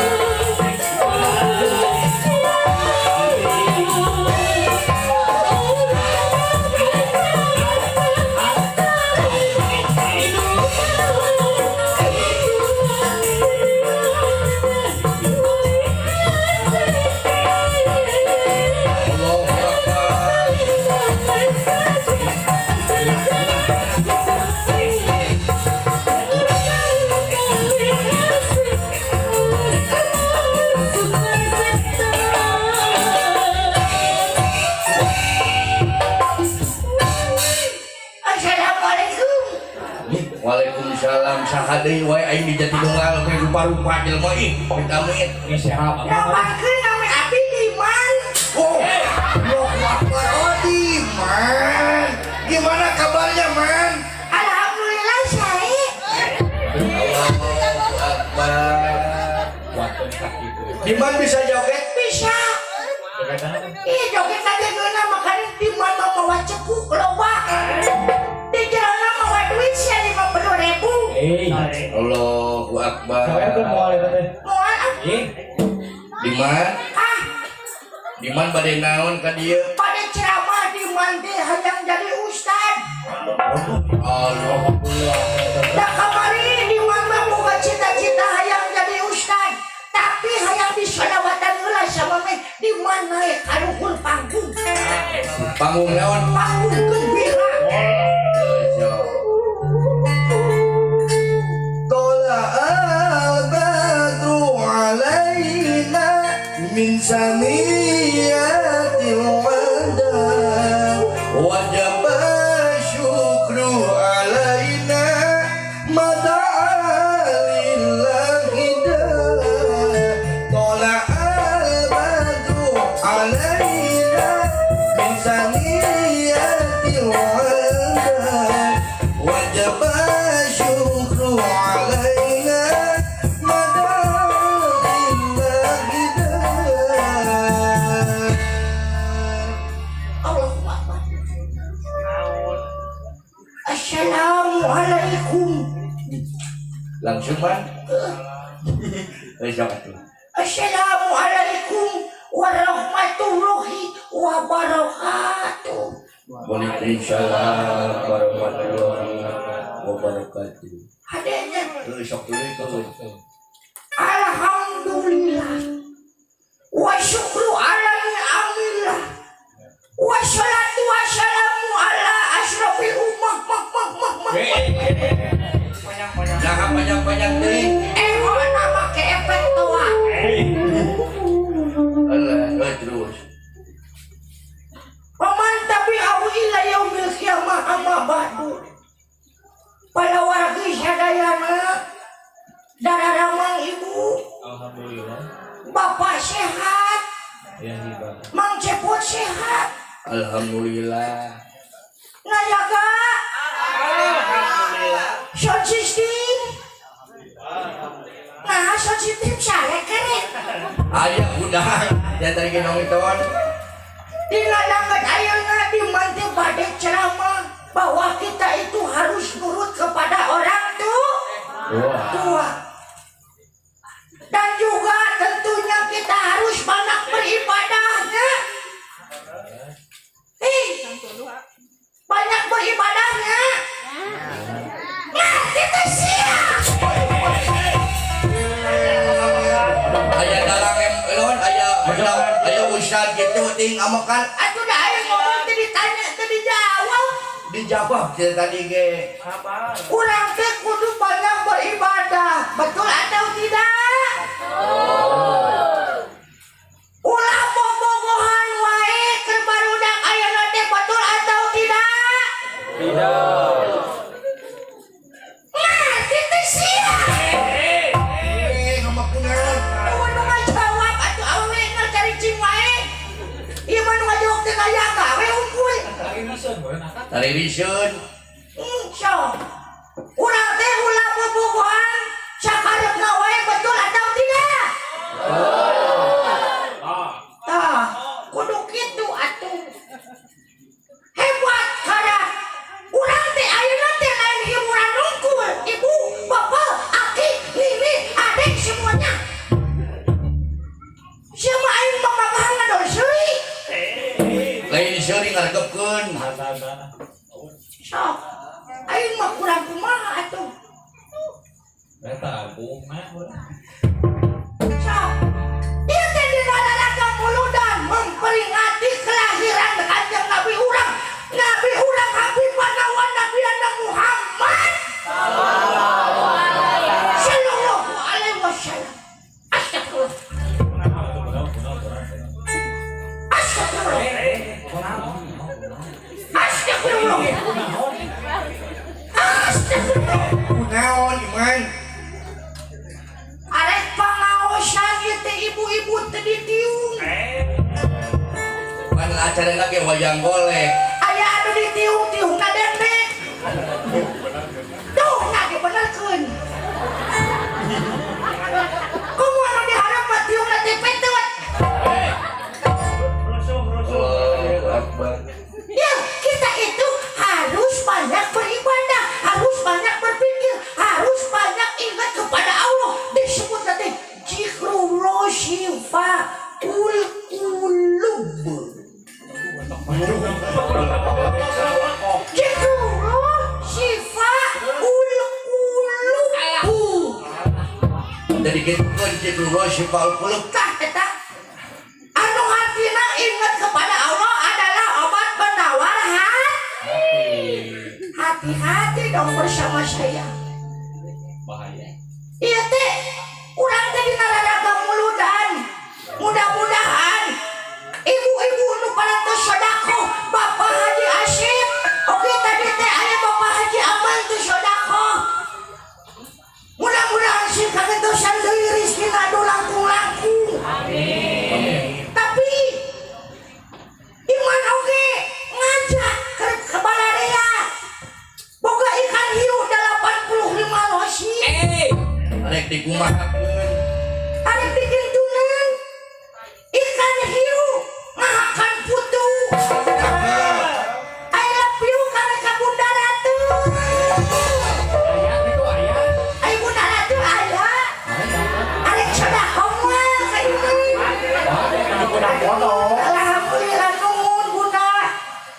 Aing di Jatinunggal teh rupa-rupa jelema ih, amit-amit. Ini siapa? Nambakeun nami abdi Diman. Oh, Allahu Akbar. Oh, Diman. Gimana kabarnya, Man? Alhamdulillah saya. Allahu Akbar. Kuatkan kaki itu. Diman bisa joget? Bisa. Jogetan apa? Ih, joget aja geuna makanya Diman mah mawa cekuk loba. Di jerona mawa duit sia 50.000. Eh, Allahu Akbar. saya tuh mau itu teh. Moal ah. Ih, Diman, Ah, Diman bade naon ka dieu? pada ceramah Diman teh hayang jadi ustad. Allah. Da kamari Diman mah boga cita-cita hayang jadi ustad. Tapi hayang disolawatan heula sama meh Diman naik ka luhur panggung. Panggung naon? Panggung gembira. طلع البدر علينا من ثنيات الوداع وجب الشكر علينا ما دعا لله داع طلع البدر علينا من ثنيات الوداع وجب الشكر علينا ما دعا لله داع. Allahu Akbar. Assalamualaikum. Langsung man. Eh, siapa tuh? Assalamualaikum warahmatullahi wabarakatuh. Waalaikumsalam warahmatullahi wabarakatuh. Adanya Lu sok dulu itu. Alhamdulillah. Wa syukru ala ni'amillah. Wa salatu wassalamu ala asyrafil ummah mah mah mah mah. Jangan panjang-panjang deui. Eh, nama ke efek toa. Alah, eh, terus. Waman tabi'ahu ila yaumil qiyamah amma ba'du. Para wargi sadayana, dararamang ibu, alhamdulillah. bapak sehat, Ya hibah. Mang Cepot sehat, Alhamdulillah. Nayaga, sound system, nah sound system saya keren. Aya udah ya tadi nonton. Dina danget ayeuna di manti bade ceramah bahwa kita itu harus nurut kepada orang tua. Dan juga tentunya kita harus banyak beribadahnya. Eh, banyak beribadahnya. Nah, kita siap. Aya dalang em naon aya aya ustad gitu ting amekan. Atuh dah ayo ngomong teu ditanya teu dijawab. Dijawab teh tadi ge. Urang teh kudu banyak beribadah. Betul atau tidak? Ulah bobogohan wae keur barudak ayeuna teh, betul atau tidak? Tidak. Nah, teu siap. Eh, ngomong kunaon? Eueuh nu ngajawab atuh awewe caricing wae. Ieu mah nu ngajawab teh aya gawe unggul. Lagi nison, boleh nakak. Tari riseun. Sok. Urang teh ulah bobogohan sakareupna wae, betul atau tidak? Ah, Tah, kudu kitu atuh. Hebat karena urang teh ayeuna teh lain hiburan unggul, ibu, bapak, aki, nini, adik semuanya. Siapa aing mamagahan ngadol seuri? Lain seuri ngaregepkeun. Tahan, tahan, tahan. Sok. Aing mah kurang kumaha atuh. Eta bunga boleh. Sok. Ieu teh dina rangka muludan memperingati kelahiran Kanjeng Nabi urang. Nabi urang Habib Panawan Nabi Muhammad Sallallahu alaihi wasallam. Astagfirullah. Kunaon, kunaon, kunaon, kunaon. Astagfirullah. Astagfirullah. Astagfirullah. Kunaon iman? ribut teh ditiung. Pan acara lagi wayang golek. Aya anu ditiung tiungna dendek. Tuh nah dibenerkeun. Komo anu diharap mah tiungna teh petut. Ya, kita itu harus banyak beribadah, harus banyak berpikir, harus banyak ingat kepada Allah. Disebut nanti zikrullah syifaul qulub. Zikrullah syifaul qulub. Jadi gitu kan zikrullah syifaul qulub. Tah eta anu hatina ingat kepada Allah adalah obat penawar hati. Hati-hati dong bersama saya. Bahaya. Iya teh, urang teh dina raraga muludan. Mudah-mudahan ibu-ibu nu parantos sedekah, Bapak Haji Asep. Oke tadi teh aya Bapak Haji Aman teu sedekah. Mudah-mudahan sih kagentosan deui rezekina anu langkung-langkung. Amin. Tapi iman oge ngajak ke balarea. Boga ikan hiu 85 losi. Rek dikumahakeun. Arek dikintunan ikan hiu ngahakan putu. I love you karena ka Bunda Ratu. Aya gitu aya. Ai Bunda Ratu aya. Arek sedekah mah ka ieu. Alhamdulillah nuhun Bunda.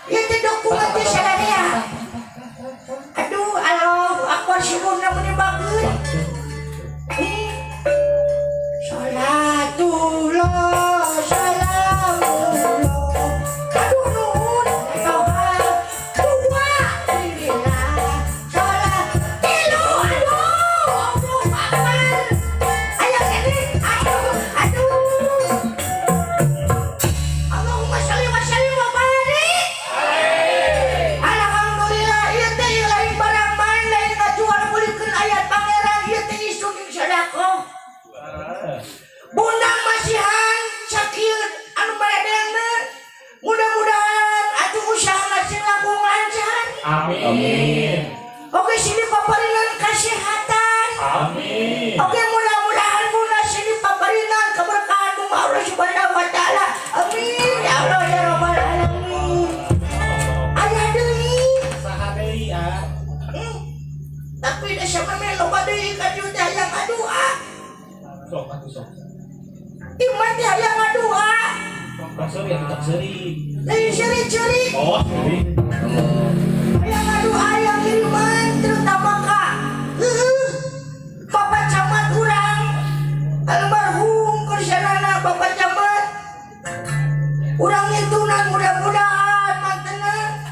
Ieu teh dukungan teh sadaya. Aduh, Allahu Akbar si Bunda meni bageun. Salatullah salamullah. Aduh nuhun toha dua lillah salat tilu aduh Allahu Akbar. Ayo ini aduh aduh. Allahumma sholli wa sallim wa barik. Alhamdulillah ieu teh lain barang main lain ngajual beulikeun ayat pangeran ieu teh isun jeung sedekah. Bunda masihan sakieu anu maredelna. Mudah-mudahan atuh usahana sing langkung lancar. Amin. Oke sini paparinan kesehatan. Amin. Oke mudah-mudahan bunda sini paparinan keberkahan bunga Allah Subhanahu wa taala. Amin ya Allah ya rabbal alamin. Aya deui. Saha deui ah. Tapi da sama loba deui ka dieu teh hayang ngadua. Sok atuh sok. Iman teh hayang ngadua. Sok seuri atuh tong seuri. Lain seuri-seuri. Oh, seuri. Hayang ngadua hayang kiriman terutama ka Bapak Camat urang almarhum kersanana Bapak Camat urang ngintunan mudah-mudahan mantena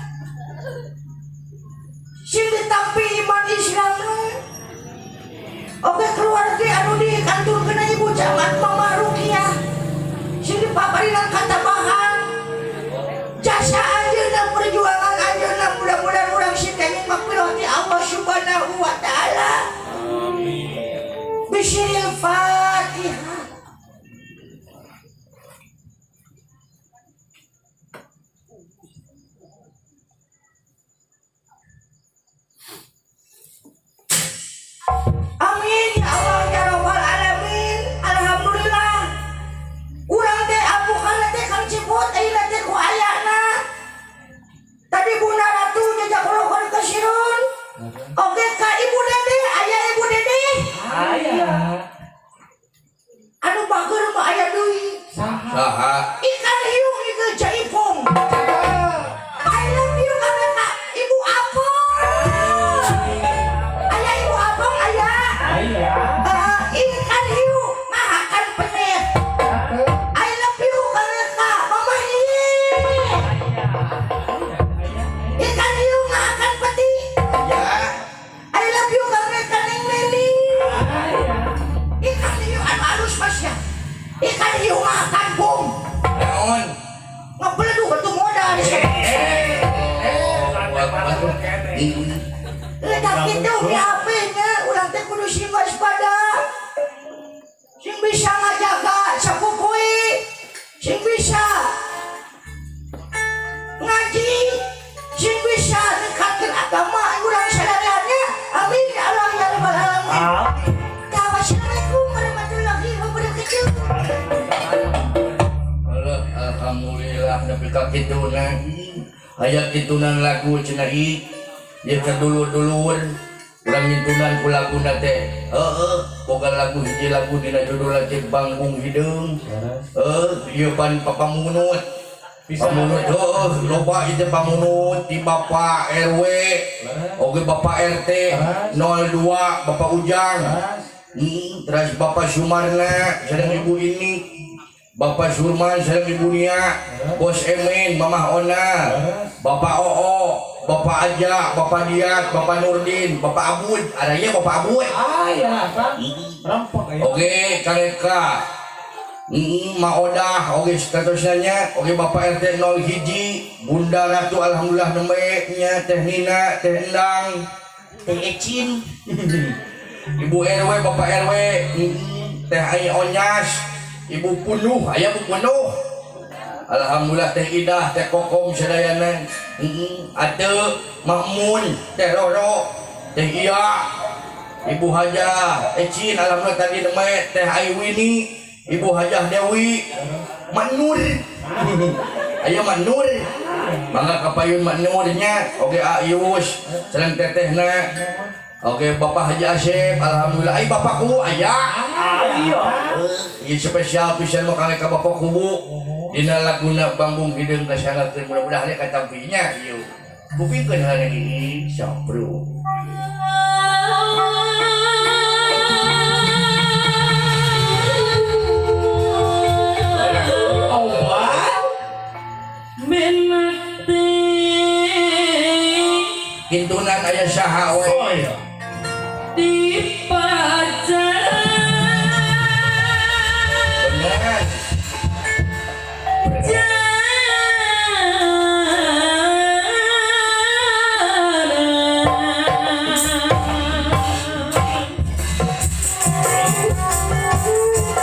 sing ditampi iman Islamna. Oke keluarga anu dikanturkeun Ibu Camat Mama Rukiah sing dipaparinan katabahan jasa anjeunna perjuangan anjeunna mudah-mudahan urang sing kenging magfirah ti Allah Subhanahu wa taala. Bisiril Fatihah. Amin ya Allah ya rabbal alamin. Alhamdulillah. Urang teh abukan teh Kang Ciput ayeuna teh ku ayana. Tadi Bunda Ratu jajak rokon ke Sirun. Oke ka Ibu Dede, aya Ibu Dede. Aya. Anu bager mah aya deui. Saha? Saha? Ikan hiu ieu jaipong. I love you ka Ibu Apong. Aya Ibu Apong aya. Aya. Ikan hiu mahakan penet. I love you ka Mama Iye. Ikan hiu mahakan peti. Ya. I love you ka Neng Neni. Ikan hiu anu alus mas ya. Ikan hiu mahakan bom. Naon? Ngebeleduk atuh modal. Letak itu di HP nya urang teh kudu sing waspada. Sing bisa ngajaga sapupoe. Alhamdulillah nepi ka kituna. Aya kitunan lagu cenah ieu keur dulur-dulur urang ngintunan ku laguna teh. Heeh, boga lagu hiji lagu dina judulna teh Banggung Hideung. Heuh, ieu pan papamunut. Pamunut heuh, loba ieu teh pamunut ti Bapak RW. Oge Bapak RT 02 Bapak Ujang. Terus Bapak Sumarna sareng Ibu ini. Bapak Surman sareng Ibu Nia, Bos Emen, Mamah Ona, Bapak Oo, Bapak Aja, Bapak Diat, Bapak Nurdin, Bapak Abud, ada ya Bapak Abud. Aya Kang. Rempok aya. Oke, Kang Eka. Ma Odah, oke statusnya nya, oke Bapak RT 0 hiji, Bunda Ratu alhamdulillah nembe nya Teh Nina, Teh Endang, Teh Ecin. Ibu RW, Bapak RW, Teh Ai Onyas, Ibu Punuh, aya Bu Punuh. Alhamdulillah Teh Idah, Teh Kokom sadayana. Ate Makmun, Teh Roro, Teh Iya, Ibu Hajah Ecin, alhamdulillah tadi nembe Teh Aiwini, Ibu Hajah Dewi, Manur. Aya Manur. Mangga kapayun Manurnya, oke Ayus, sareng tetehna. Oke Bapak Haji Asep, alhamdulillah. Ai bapakku aya. Iya. Ieu spesial pisan mah kangge ka Bapak Kubu. Dina laguna Banggung Hideung kasangakeun mudah-mudahan aya katampinya ieu. Kupingkeun heula ini sok bro. Kintunan aya saha we. Bener.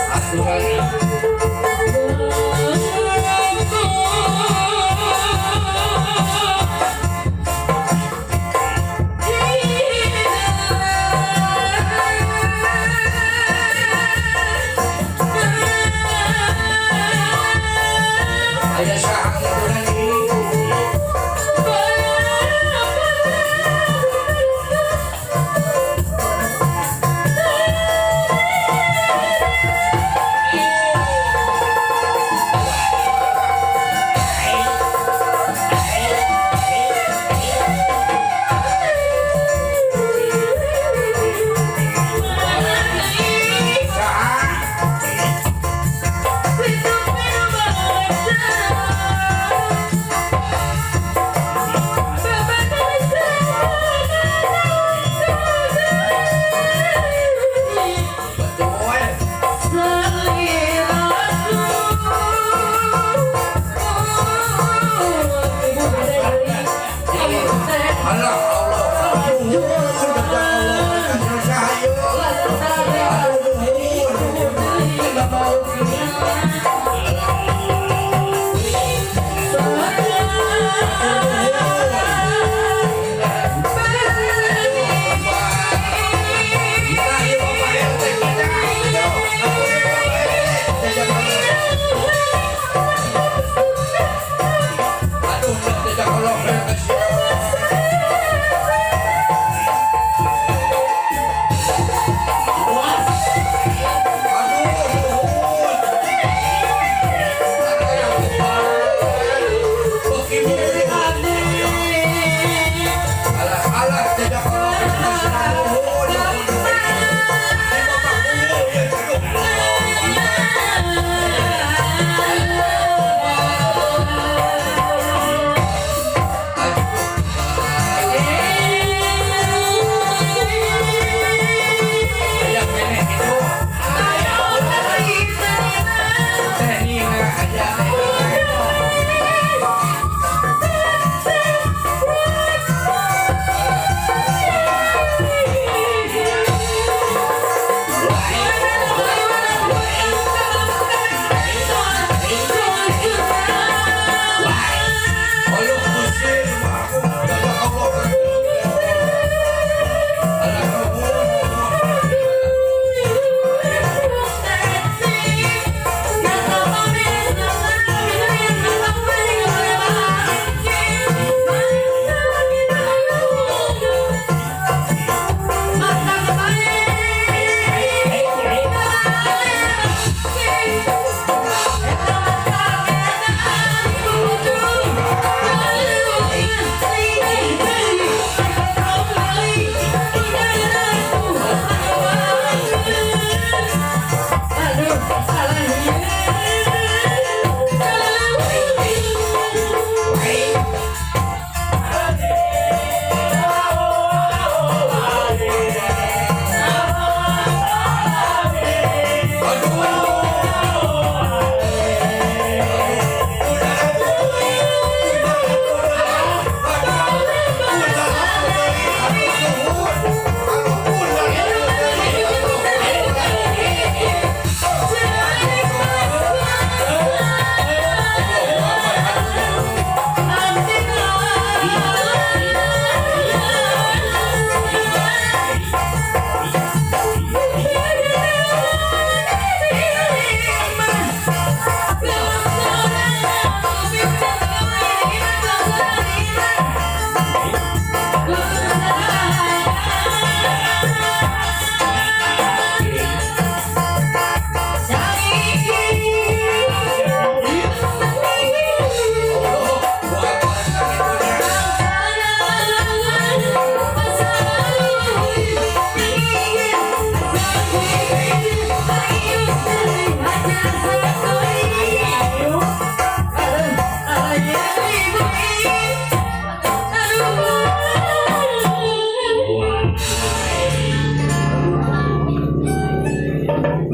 Aturan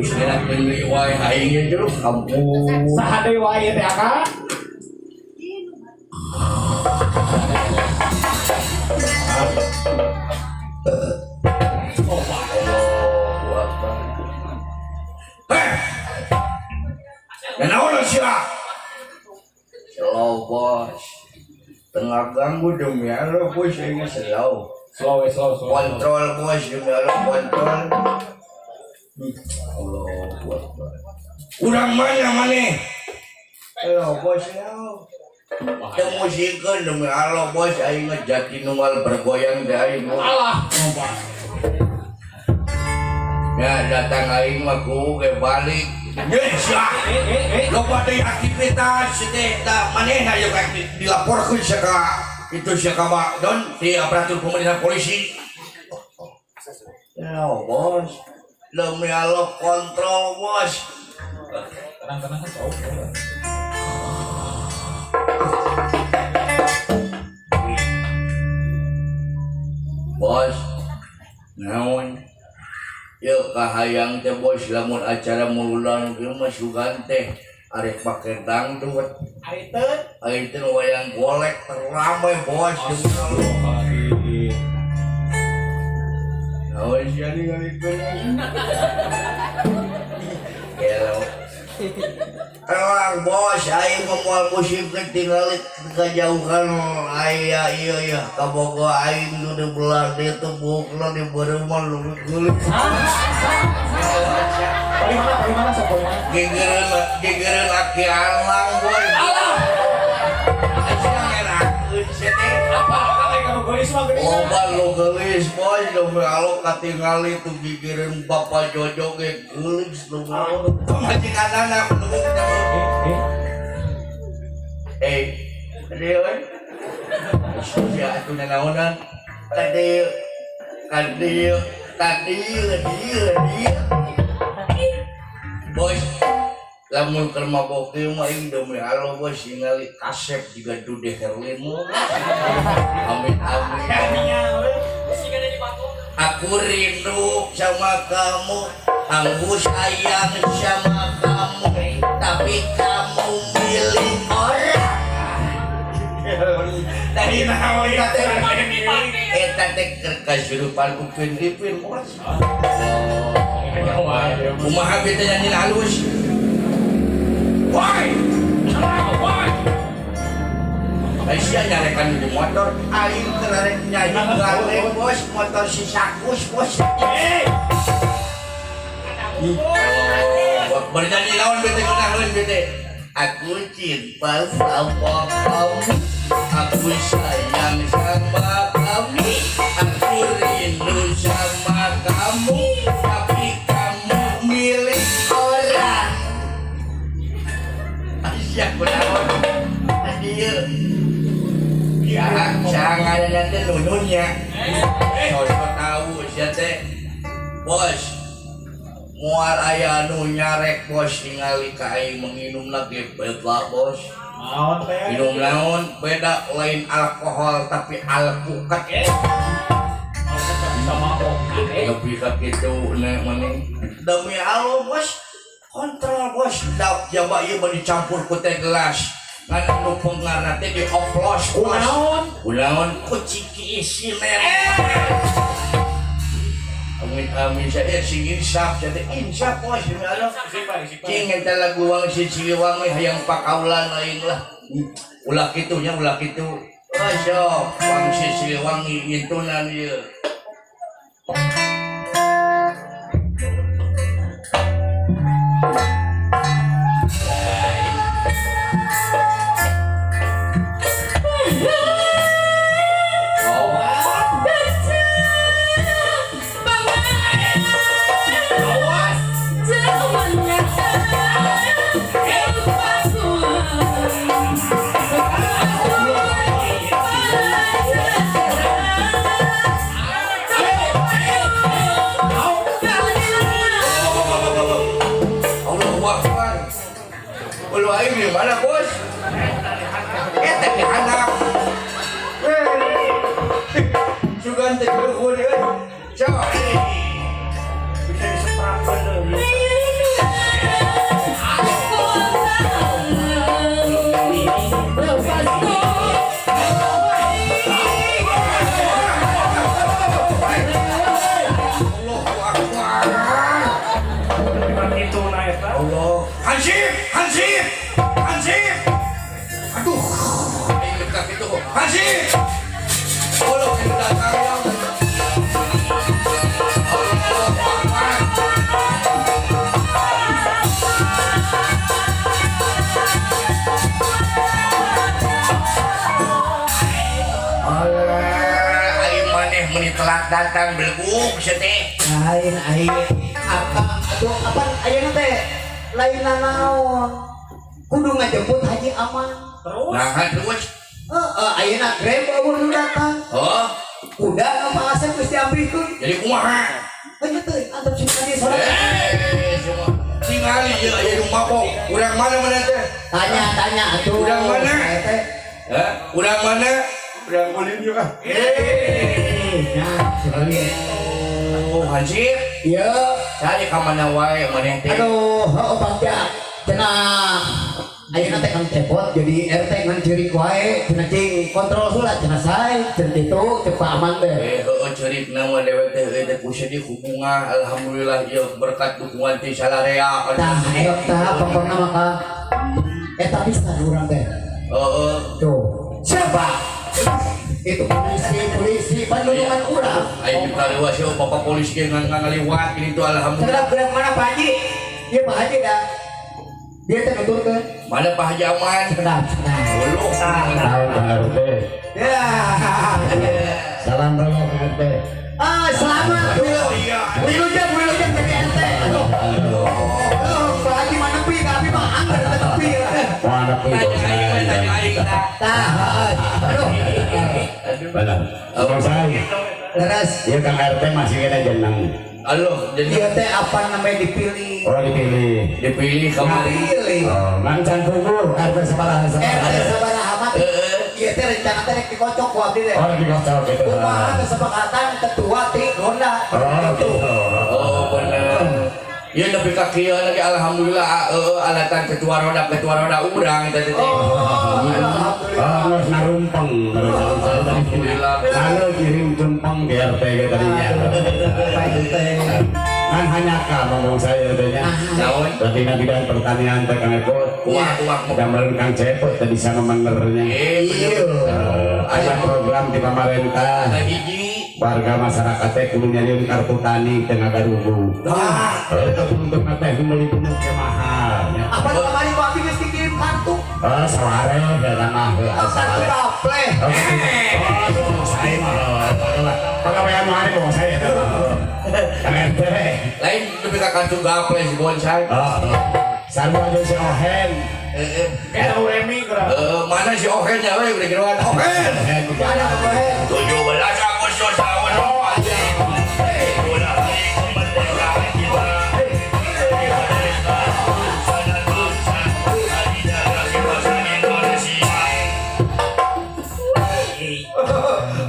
Geus ngerakeun deui wae aing ge jero kampung. Saha deui wae teh akang? Allahu Akbar. Heh. Naon sia? Slow bos. Tengah ganggu demi Allah bos aing mah slow. Slow slow slow. Kontrol bos demi Allah kontrol. Allahu Akbar. Urang mana maneh? Slow bos slow. Teu musikeun demi Allah bos aing mah jati nunggal bergoyang teh aing. Alah. Ya datang aing mah ku ge balik. Geus sia. Loba deui aktivitas teh da manehna ieu dilaporkeun sia ka itu sia ka don di aparatur pemerintah polisi. Ya bos, demi Allah kontrol bos. Tenang-tenang kan jauh. Bos, naon? Yuk kahayang teh bos lamun acara muludan kieu mah sugan teh arek pake dangdut. Ari teu. Ari teh wayang golek teramai bos. Naon sia ningalikeun? Gelo. Terang bos, aing mah moal musikeun tingali kejauhan aya ieu ya kabogo aing nu di belah dieu teh buukna di beureum lu geulis. Bagaimana bagaimana sok bagaimana? Gegereun gegereun laki alang bos. Alah. Sia ngerakeun sia teh. Apa akang kamu geulis mah geulis. Loba lu geulis bos, demi Allah katingali tuh gigireun Bapak Jojo ge geulis demi Allah. Pamajikanana menunggu. Eh, tadi euy. Sia atuh nanaonan. Tadi tadi tadi dieu dieu. Bos, lamun keur mabok ieu mah aing demi Allah bos ningali kasep jiga Dude Herlin. Amin amin. Aku rindu sama kamu, aku sayang sama kamu, tapi kamu milik orang. Dari naon eta teh? Eta teh keur kasurupan Upin Ipin bos. Kumaha beta nyanyi halus? Woi! Woi! Aisyah nyarekan di motor, aing keur arek nyanyi gandeng bos, motor si Sakus bos. Bernyanyi naon bete ngeunaheun bete. Aku cinta sama kamu, aku sayang sama kamu, aku rindu sama kamu, tapi kamu milik orang. Aisyah kunaon? Tadi ya, jangan ada nununnya. Sosok tahu sia teh. Bos, mual aya anu nyarek bos ningali ka aing menginum lagi beda bos. Naon teh? Minum naon beda lain alkohol tapi alpukat. Bisa mabok. Lebih ka kitu nek maneh. Demi Allah bos, kontrol bos. Dauk jaba ieu mah dicampur ku teh gelas. Ngan anu pengarna teh dioplos bos. Kunaon? Kunaon ku ciki isiner. Amin amin saya sing insaf saya teh insaf bos demi Allah. Cing eta lagu wang si Siliwangi hayang pakaulan lain lah. Ulah kitu nya ulah kitu. Oh sok wang si Siliwangi ngintunan ieu. Allahu Akbar. Ulu aing di mana bos? Eta di handap. Sugan teh luhur euy. Sok. Bisa diseprapkeun deui. eta. Allah. Hansip, Hansip, Hansip. Aduh, aing dekat itu. Hansip. Allah, kita datang ya. Allah, Akbar. Alah, aing maneh meni telat datang beleguk sia teh. Lain aing apa aduh apa ayeuna teh lain naon kudu ngajemput Haji Aman. Terus Nah, terus. Heeh, ayeuna Grab eueuh nu datang. Oh, Kuda nu Pak Asep geus diampihkeun. Jadi kumaha? Heuh teuing antep sing tadi sorangan. Eh, semua tingali ieu aya nu mabok. Urang mana mana teh? Tanya tanya atuh. Urang mana? Saya teh. Hah? Urang mana? Urang ulin yuk ah. Eh, Nah, sekali. oh, Hansip. Iya. Cari ka mana wae maneh teh? Aduh, heuh Bagja. Cenah ayeuna teh Kang Cepot jadi RT ngan ceurik wae, cenah cing kontrol heula cenah sae, cenah kitu cek Pak Aman teh. Eh, heueuh ceurik nama dewek teh euy teh ku sedih ku bunga. Alhamdulillah ieu berkat dukungan ti salarea. Tah, eta pokokna mah ka eta pisan urang teh. Heeh. Tuh. Siapa? Itu polisi, polisi, pandulungan urang. Aing dikaliwat sih bapak polisi ge ngan ngaliwat gini tuh alhamdulillah. Sekedap gerak mana Pak Haji? Iya Pak Haji dah. Dia teh nuturkeun. Mana Pak Haji Aman? Sekedap, sekedap. Uluh. Salam Kang RT. Ya. Salam dulu Kang RT. Ah, selamat. Wilujeng, wilujeng jadi RT. Aduh. Aduh, Pak Haji mana pi? Kami mah angger teh tepi. Wah, anak itu. Tanya aing, tanya aing tah. Tah, aduh. Benar. Bang saya. Leres. Iya Kang RT masih kena jeneng. Aloh, jadi Dia teh apa namanya dipilih? Oh dipilih. Dipilih kemarin. Dipilih. Oh, mancan kubur RT sabaraha RT sabaraha. sabaraha mah. Ieu teh rencana teh rek dikocok ku abdi teh. Oh dikocok gitu. Kumaha kesepakatan ketua ti Honda. Oh Gitu. gitu. Oh, bener. Ya nepi ka kieu lagi alhamdulillah heueuh alatan ketua roda urang teh teh. Oh, alhamdulillah. Oh, harus narumpeng. Alhamdulillah. Lalu kirim tumpeng di RT ke tadinya. Pak RT. Kan hanya ka ngomong saya tadinya. Naon? Berarti nanti bidang pertanian teh Kang Epot. Kuah kuah. Gambaran Kang Cepot tadi sama menernya. Eh, bener. Ada program di pemerintah. Ada hiji. Warga masyarakat teh kudu nyariin kartu tani teu ngagarugu. Tah. Itu untuk teh meuli pupuk teh mahal nya. Apa kamari ku abdi geus dikirim kartu? Oh, saware eta mah heuh Oh, kartu saware. gaple. Oh, oh, saya mah pagawean mah ari saya eta. Kang RT. Lain nepi ka kartu gaple si bonsai. Oh, sarua jeung si Ohen. Heeh. Kayak Remi kurang. Mana si Ohen ya we udah geroan Ohen. Ohen. Ada apa? 17 Agustus tahun Itulah hari kemerdekaan kita. Merdeka, bangsa dan bangsa, hari kebebasan Indonesia.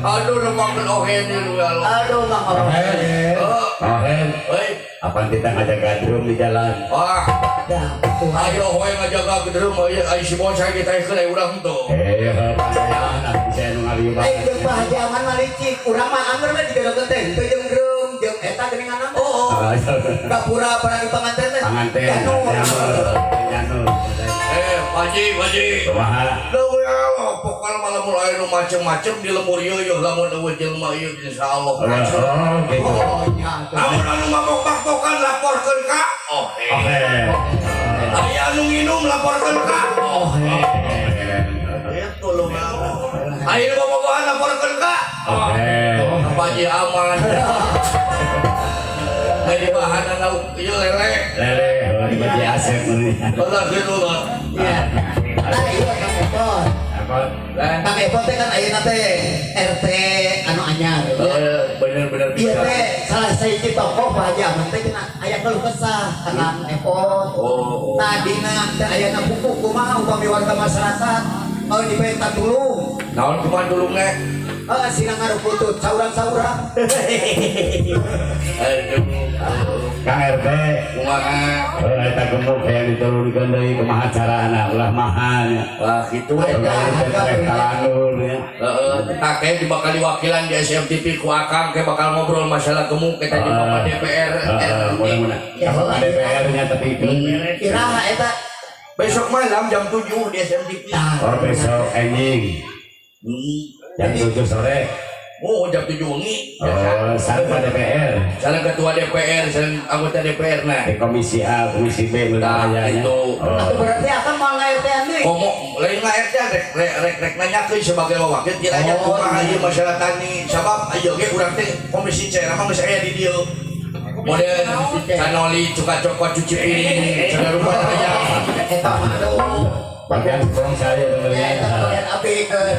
Aduh, lemakan Ohen ini ya Allah. Aduh, Mang Ohen. Oh, Ohen. hei, Apaan kita ngajaga drum di jalan? wah, Dah, tuh. ayo hoy ngajaga gedrum, ayo ayo si bonsai kita ikut ayo urang tuh. Eh, saya bisa nu ngaliwat. Eh, jeung Pak Haji Aman mah licik. Urang mah angger we dijodohkeun teh henteu jeung drum, jeung eta geuningan. Oh, oh. Gapura parang panganten teh. Panganten. Janur. Janur. Eh, Pak Haji, Pak Haji. Kumaha? Duh, ya Allah, pokoknya malah mulai nu macem-macem di lemur ieu yeuh lamun eueuh jelema ieu insyaallah. Oh, gitu. Oh, nya atuh. Lamun anu mabok-mabokan laporkeun ka oh Oke. Aya anu nginum laporkeun ka oh Itu lu mau. Aya nu bobogohan laporkeun ka Oke. Pak Haji Aman. Jadi bahan lauk ieu lele. Lele, oh, di baju Asep ini. Bener gitu lah. Iya. Tah, ieu Kang Epot. Apa? Lah, Kang Epot teh kan ayeuna teh RT anu anyar. Bener-bener Iya bisa. teh salah sahiji tokoh Pak Haji Aman teh cenah aya keluh kesah ka Kang Epot. Oh, oh. Tadina teh ayana pupuk kumaha upami warga masyarakat mau dipenta tulung. Naon kumaha tulungna? Heeh, sina ngaruputut saurang-saurang. Aduh. Kang RT, Kumaha? oh, eta gemuk yang diturunkan deui kumaha carana ulah mahal nya. Wah, kitu we. Ulah talanur ya. Heeh, tak kayak bakal diwakilan di SMTV ku Akang kayak bakal ngobrol masalah gemuk kita di Bapak DPR. Heeh, mudah-mudahan. Bapak DPR-nya tapi itu. Iraha eta. Besok malam jam 7 di SMTV. Oh, besok enjing jam 7 sore. Oh, jam 7 wengi. Oh, sareng Pak DPR. Sareng ketua DPR, sareng anggota DPR nah. Di komisi A, komisi B Nah, wilayahnya. itu. Oh. Atuh berarti akan mau nga-RT-an deui. Komo lain lah RT rek rek rek rek nanyakeun sebagai wakil kiranya Oh, kumaha iya. ieu masalah tani sabab ieu ge urang teh komisi C mah geus aya di dieu. Model canoli cuka cokot cuci piring segala rupa aya. Eta mah aduh. Bagian bong saya Ya temennya. eta bagian abikeun.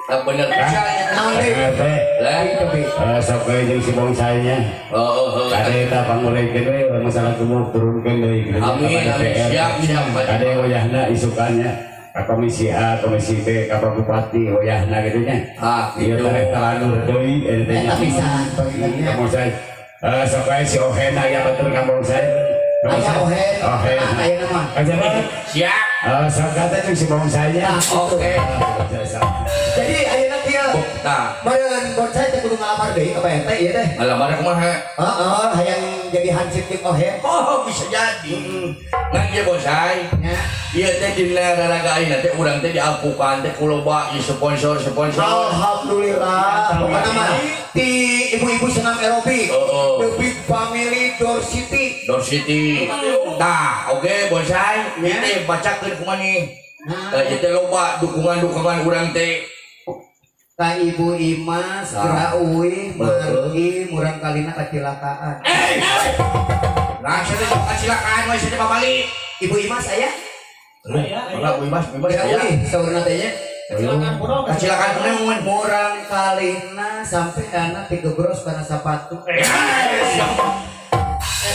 Ah, bener pisan. Naon deui? RT, Lah, sok we jeung si bong saya. oh, oh, oh. Kade eta pangurengkeun we masalah gemuk turunkeun deui. Amin, amin. Siap, siap. Kade wayahna isukannya ka komisi A, komisi B, ka Pak Bupati wayahna gitu nya. Ah, Ieu gitu. teh talanur deui eta teh nya. Eta pisan bagiannya. Kampung saya. Sok we si Ohen aya batur kampung saya. Aya Ohen. Ohen. Ah, ayeuna mah. Aja. Siap. Sok kata jeung si bong saya. Oke. Jadi ayeuna kieu. Nah, Meureun bonsai teh kudu ngalamar deui ka Pak RT ieu teh. ngalamar kumaha? Heeh, hayang jadi hansip jeung Ohen. Oh, bisa jadi. Ngan ieu bonsai. Nya. Ieu teh dina raraga ayeuna teh urang teh diampukan teh ku loba ieu sponsor-sponsor. Alhamdulillah. Pokoknya mah ti ibu-ibu senam aerobik. Oh, oh. The Big Family Door City. Door City. Tah, oke bonsai. Ieu teh bacakeun kumaha nih. Nah, Ieu teh loba dukungan-dukungan urang teh. Ka Ibu Imas, Nah. geura euy, margi murang kalina kacilakaan. Nah, sia teh kacilakaan we sia teh babalik. Ibu Imas aya? Mangga Bu Imas, Bu Imas Geura aya. euy, saurna teh nya. Kecelakaan kuno. Kacilakaan kunaon? Murang kalina sampai anak tigebros kana sapatu. Eta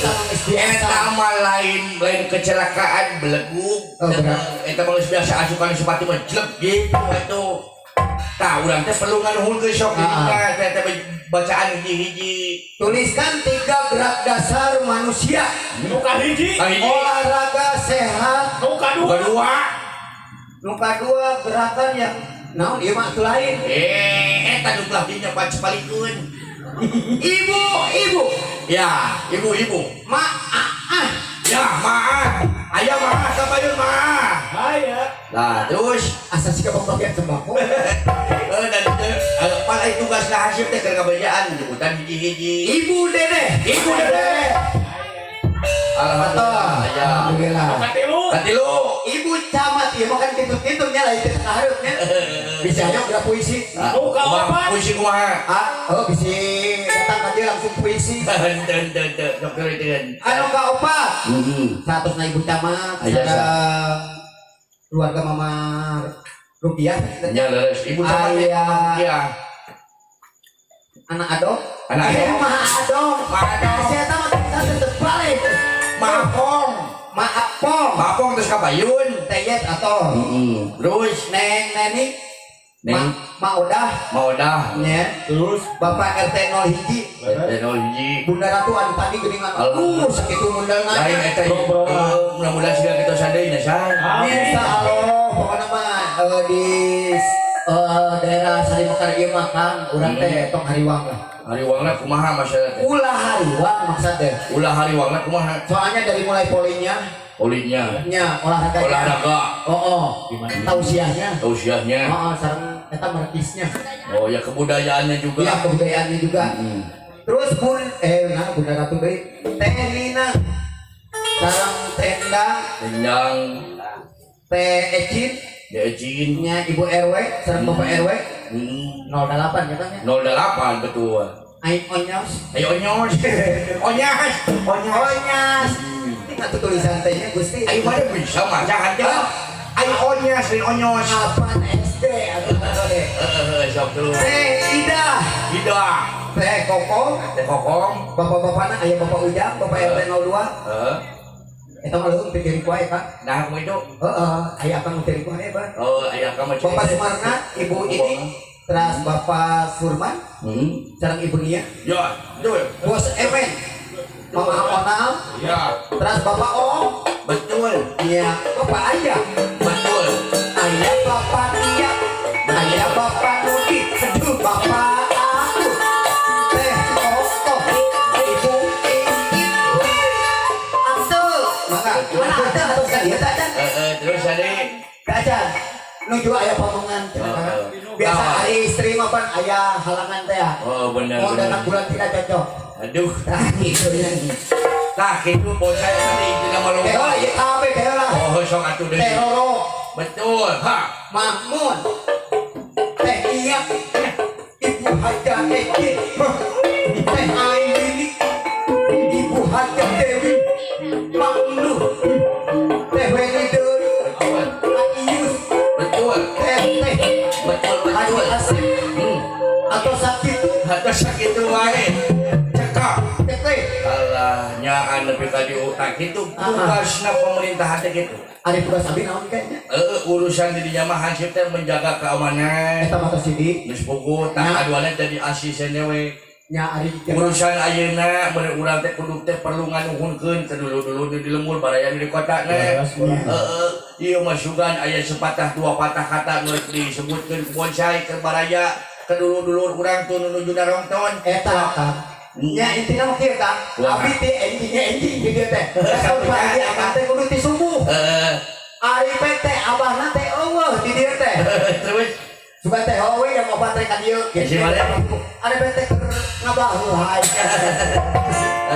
mah geus biasa. Eta mah lain lain kecelakaan belegug. Oh, benar. Eta mah geus biasa asupan sepatu mah jelek gitu atuh. Tah urang teh perlu nganuhunkeun sok Ah. dirinya teh teh bacaan hiji-hiji. Tuliskan 3 gerak dasar manusia. Nu kahiji. Kahiji. Olahraga sehat. Nu kadua. Kedua. Nu kadua gerakan yang naon ieu mah atuh lain. Eta nu belah dinya pacepalikeun. Ibu, ibu, Ya, ibu-ibu. ma ah, ah. Ya, maaf. Aya maaf kabayun maaf. Aya. Nah, terus Asa sih bagian sembako. Dan pan ai tugas lah hasil teh keur ngabejaan jemputan hiji-hiji. Ibu Dede. Ibu Dede. Alhamdulillah. Ya. Alhamdulillah. Nu katilu. Katilu. Ibu camat ieu mah kan kitu-kitunya lain teu kahareupnya. Bisa aja udah puisi. Nah, Nu kaopat. Puisi kumaha? Ah, oh bisa datang aja langsung puisi. Henteu henteu henteu dokter itu kan. Anu kaopat. Heeh. Saatosna ibu camat Aya, sareng keluarga Mama Rupiah. Nya leres ibu camat. Aya. Iya. Anak Adong. Anak Adong. Ma Adong. Ma Adong. Saya tahu tetep balik. Maapong. Maapong. Maapong terus kabayun. Teyet atau Heeh. Terus Neng Neni. Neng. Ma Odah. Mau dah. Nya. Terus Bapak RT 0 hiji. Teknologi. Bunda Ratu anu tadi geuningan. Alhamdulillah. Sakitu mundalna. Lain eta Bro, bro. mudah-mudahan segala kita sadeuy nya say. Amin. Insya Allah pokoknya mah di daerah Sarimekar ieu mah Kang, urang teh tong hariwang lah. Hariwangna kumaha masyarakat teh? Ulah hariwang maksud teh. Ulah hariwangna kumaha? Soalnya dari mulai polinya, Olinya, nya olahraganya. olahraga, Oh, oh. Tausiahnya. tausiahnya. Oh, oh, sareng eta merkisnya. Oh ya kebudayaannya juga. Iya, kebudayaannya juga. Hmm. Terus pun nah Bunda Ratu deui. Teh Nina. Sareng tendang, Tendang, Teh Ecin, Ecin, nya Ibu RW, sareng Bapak RW 08 katanya. 08 betul. Aing onyos. Ayo onyos. Onyas, onyas. Onyas. Ini nggak tuh tulisan tehnya Gusti. Ayo mana bisa maca aja. Ayo onyas, lain onyos. Apaan SD atau teh? Sok dulu. Teh Ida, Ida, Teh Koko, Teh Kokong. bapak-bapakna aya Bapak Ujang, Bapak RT 02. Heeh. Eta mah leuweung teh jadi kuae Kang. Nah, aku itu. Heeh, aya akang teh kuae Bang. Oh, aya akang mah. Bapak Sumarna, Ibu ini, terus Bapak Surman, sareng Ibu Nia. Ya, betul. Bos Emen, Mama Onam, Ya, terus Bapak Om, Betul. iya, Bapak Ayah, Betul. Ayah Bapak Tia, Ayah Bapak Nudi, aduh Bapak aku, Teh Koko, Ibu Iin, Ate, maka mana Ate atau bukan dia tak ada? Terus ada. Kaca, nuju ayah pamongan, biasa hari istri mapan ayah halangan teh ya. Oh benar. Mau datang bulan tidak cocok. Aduh. Nah gitu ya. Nah gitu bocah tadi tidak malu. Keolah ya kabe keolah. Oh sok atuh deui. Teh Roro. Betul. Ha. Mahmud. Teh Iya. Ibu Haja Eki. Teh Aini. Ibu Haja Dewi. Mang Nur. Teh Weni Dewi. Ayus. Betul. Teh Teh. Betul betul. Haji Asep. Atau sakit. Atau sakit wae. Cekap. Teh. Alah nyaan nepi ka di otak kitu tugasna pemerintahan teh kitu. Ari tugas abi naon kayaknya? Urusan di dinya mah hansip teh menjaga keamanan. Eta mah sidik. Geus puguh tah aduanna jadi asisten we. Nya ari urusan ayeuna mun urang teh kudu teh perlu nganuhunkeun ke dulu-dulu di lembur baraya di kota na. Heeh, ieu mah sugan aya sepatah dua patah kata nu disebutkeun ku bonsai ke baraya ke dulu-dulu urang tuh nuju narongton. Eta Kang. Nya intina mah kieu Kang. Abi teh enjingnya enjing di dieu teh. Saur pagi abah teh kudu ti subuh. Heeh. Ari teh abahna teh eueuh di dieu teh. Terus sugan teh eueuh yang obat rek ka dieu. Ari teh ngabahuh.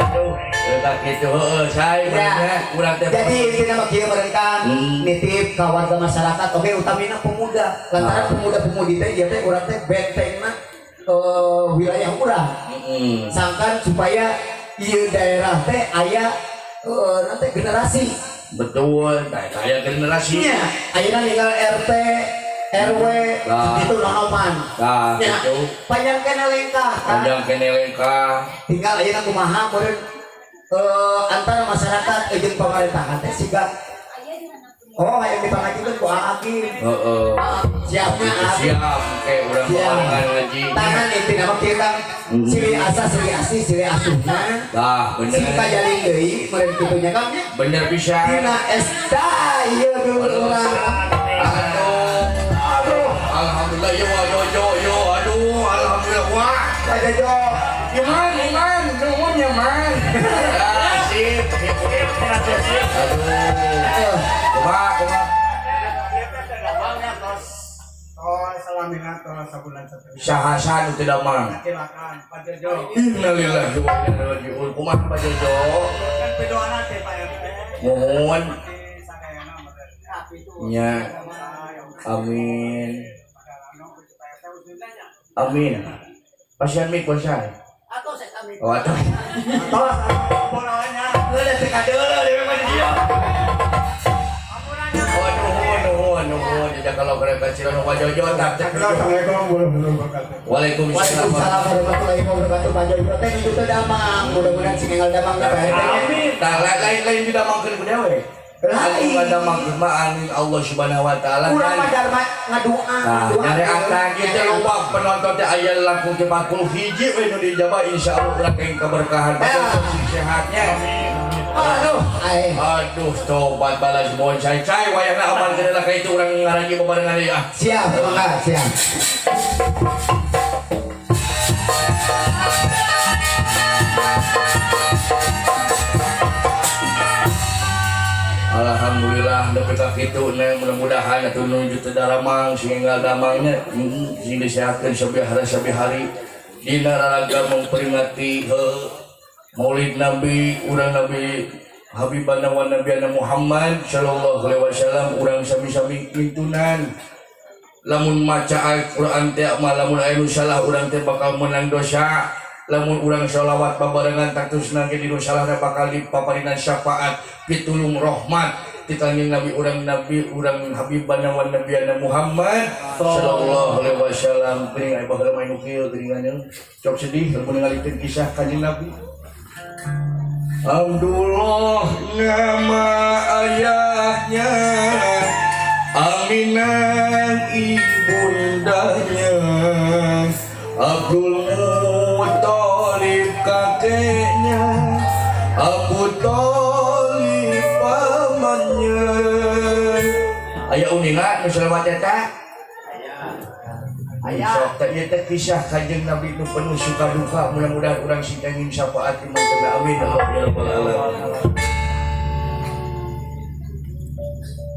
Aduh, eta kitu heueuh sae bener urang teh. Jadi intina mah kieu meureun Kang, nitip ka warga masyarakat oge utamina pemuda. Lantaran pemuda-pemudi teh ieu teh urang teh bentengna wilayah urang. Sangkan supaya ieu daerah teh aya nanti generasi. Betul, aya generasi. Nya, ayeuna ninggal RT, RW, itu nonoman. Nah, gitu. Panjang kene lengkah. Panjang kene lengkah. Tinggal ayeuna kumaha meureun antara masyarakat jeung pamerintahan teh siga. Oh, hayang dipangajukeun ku Aakim. Heeh. Siapnya siap kayak urang barengan ngaji. Tangan intina mah kieu Kang. Silih asa, silih asih, silih asuhna. Tah, bener. Sing kajalin deui meureun kitu nya Kang nya. Bener pisan. Dina esta ieu dulu urang. Aduh. Aduh. Alhamdulillah yo yo yo yo aduh alhamdulillah wah. Pak Jojo. Nyaman, nyaman, nuhun nyaman. Sip. Aduh. Kumaha, kumaha. Saha-saha nu teu damang. Silakan Pak Jojo. Innalillahi wa inna ilaihi raji'un. Kumaha Pak Jojo? Kan pidoana teh Pak RT. Mohon. Nya. Amin. Amin. Pasian mik bonsai. Atau saya amin. Oh, atau. Tos, apunannya. Leuh teh kadeuleuh deui mah di dieu. Oh, nuhun, nuhun, nuhun. Jadi kalau mereka cilon Pak Jojo tak cek. Assalamualaikum warahmatullahi wabarakatuh. Waalaikumsalam. Waalaikumsalam warahmatullahi wabarakatuh. Pak Jojo teh nuju teu damang. Mudah-mudahan sing enggal damang ka Pak RT. Amin. Tah lain-lain didamangkeun ku dewe. Lain. Anu mah Allah Subhanahu wa taala. Urang mah darma ngadoa. Nah, nyareatan kieu loba penonton teh aya langkung 40 hiji we nu dijabah insyaallah urang kenging keberkahan. Sing sehatnya. Aduh, aduh tobat balas bonsai cai wayahna aman keuna ka itu urang ngaranji bebarengan deui ah. Siap, mangga, siap. Alhamdulillah nepi ka kitu na mudah-mudahan atuh nuju teu daramang sing enggal damangnya sing disehatkeun sabiahara hari dina raraga memperingati Maulid Nabi urang Nabi Habibana wa Nabiyana Muhammad sallallahu alaihi wasallam urang sami-sami mintunan lamun maca Al-Qur'an teh mah lamun aya nu salah urang teh bakal menang dosa lamun urang sholawat babarengan taktusna ge dinu salahna bakal dipaparinan syafaat pitulung rahmat ti kanjeng Nabi urang Habibana wa Nabiyana Muhammad sallallahu alaihi wasallam. Geuning aya baheula mah nu kieu geuningan cok sedih lamun ngalikeun kisah kanjeng Nabi. Abdullah nama ayahnya, Aminah ibundanya, Abdul Muthalib kakeknya, Abu Thalib pamannya. Aya uninga nu selawat eta? Aya. Sok teh ieu teh kisah Kanjeng Nabi nu penuh suka duka, mudah-mudahan urang sing kenging syafaat di mantena, amin ya rabbal alamin.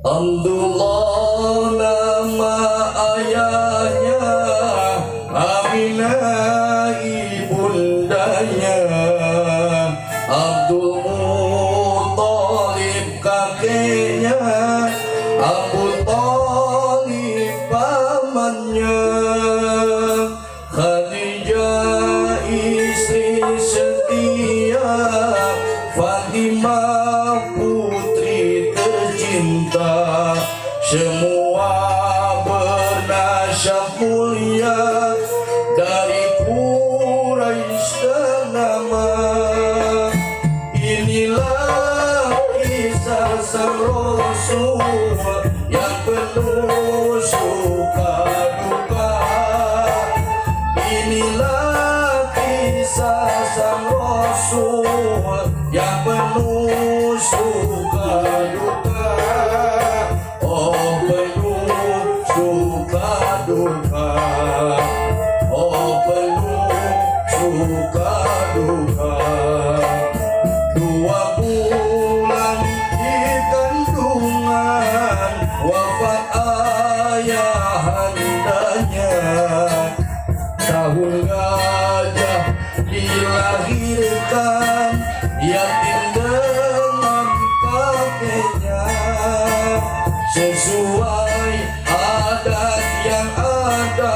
Abdullah nama ayahnya, Aminah ibundanya, Abdul Muthalib kakeknya, Abu Thalib pamannya, Khadijah istri setia, Fatimah putri tercinta, semua bernasab mulia dari Quraisy ternama. Inilah kisah sang Rasul yang penuh suka duka. Inilah kisah sang Rasul yang penuh suka duka. Oh, penuh suka duka. Oh, penuh suka duka. 2 bulan di kandungan wafat ayahandanya. Tahun gajah dilahirkan, yatim dengan kakeknya. Sesuai adat yang ada,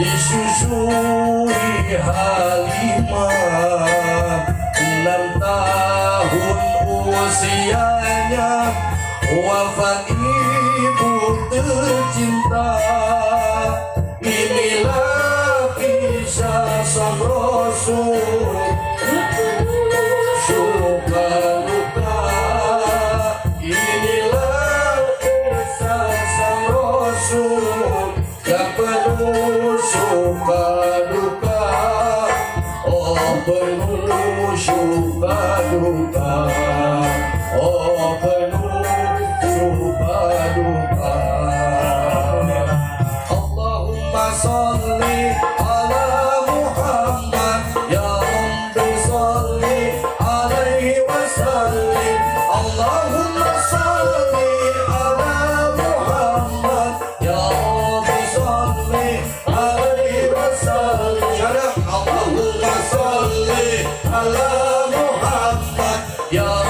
disusui Halimah. 6 tahun usianya wafat ibu tercinta. Inilah kisah sang Rasul suka duka. Inilah kisah sang Rasul yang penuh suka duka. Oh, penuh suka duka. Oh, penuh suka duka. Allahumma salli ala Muhammad, ya Rabbi salli alaihi wa sallim. Allahumma salli ala Muhammad, ya Rabbi salli alaihi wa sallim. Syarah. Allahumma salli ala Muhammad, ya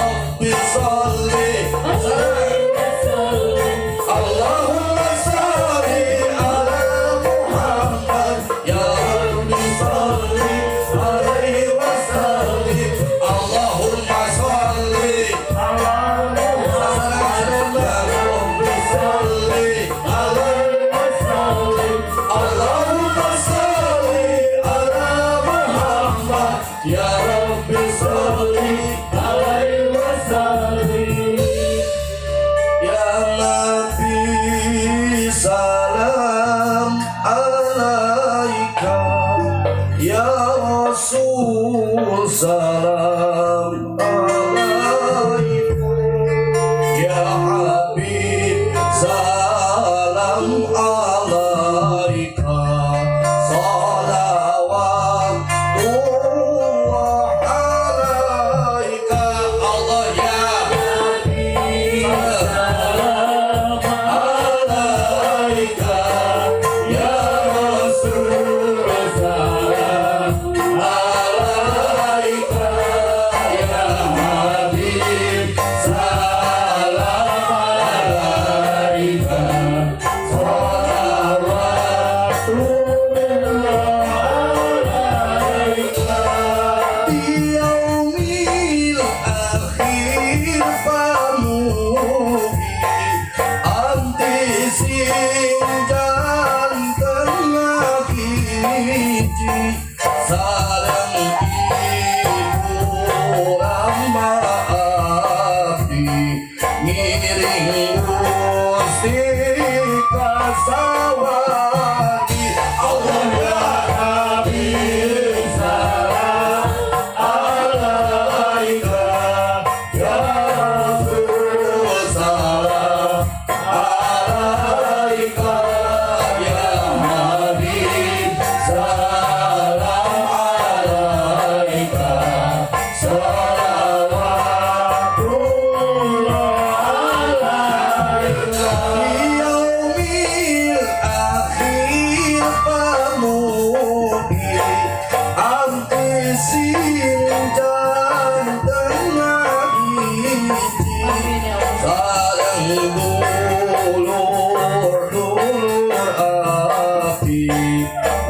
Dulur-dulur abdi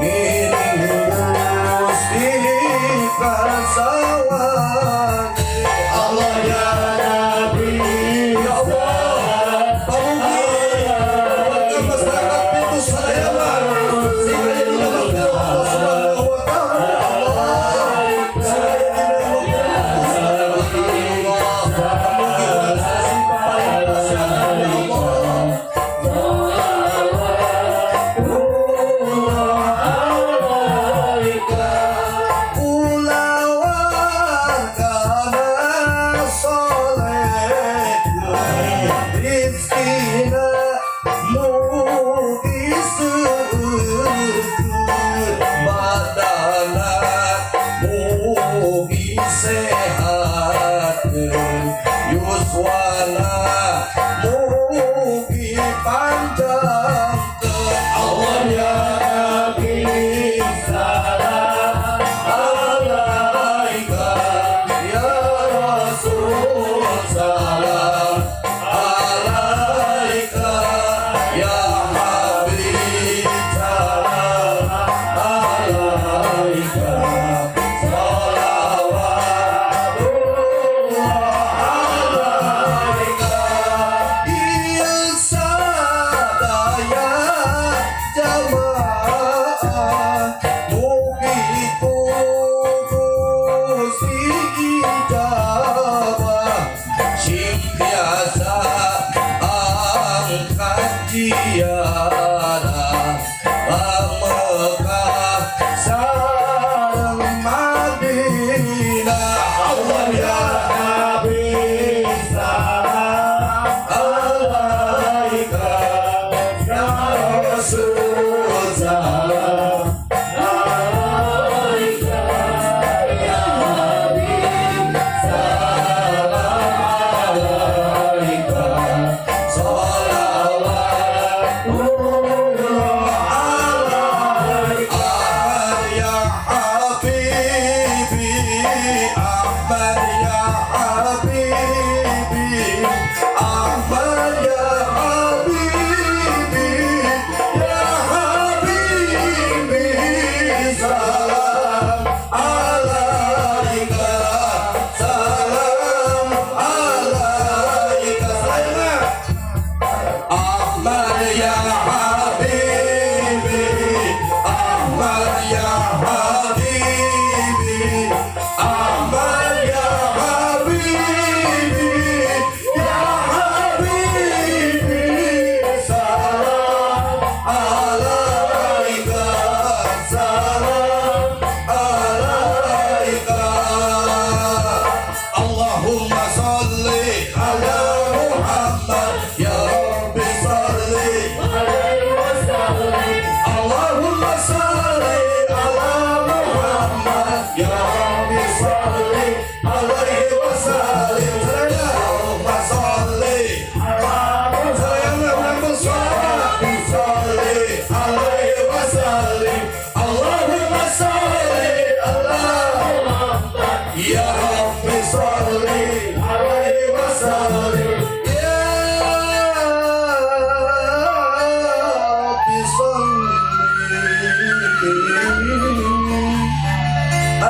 ngiring Gusti kasawangi. Allah ya Nabi, ya Allah, pamugi warga masyarakat pintu sadaya sing aya dina Allah Subhanahu wa taala. Allah sing aya dina Allah Subhanahu wa taala. Pamugi urang sasi paring kesehatan ya Allah. Kulawarga soleh, rizkina mugi seueur, badana mugi sehatkeun, yuswana mugi panjangkeun. Allah ya Nabi salam alaika, ya Rasul salam alaika, ya Habib salam alaika, salawatullah alaika. Ieu sadaya jamaah mugi ku Gusti ijabah, sing biasa angkat ziarah ka Mekah sareng Madinah. Allah ya Nabi salam alaika, ya Rasul salam alaika, ya Habib salam alaika, salawatullah alaika. Ya Habibi Ahmad, ya Habibi Ahmad, ya Habibi, ya Habibi salam alaika, salam alaika. Salam Ahmad ya Habibi Ahmad, ya Habibi Ahmad, ya Habibi, ya Habibi salam alaika, salam alaika. Allahumma salli ala Muhammad, ya Rabbi salli alaihi wasallam. Allahumma salli ala Muhammad, ya Rabbi salli alaihi wasallim. Allahumma salli ala Muhammad, salli alaihi wasallim. Allahumma salli ala Muhammad, ya Rabbi salli alaihi wasallim. Ya Rabbi salli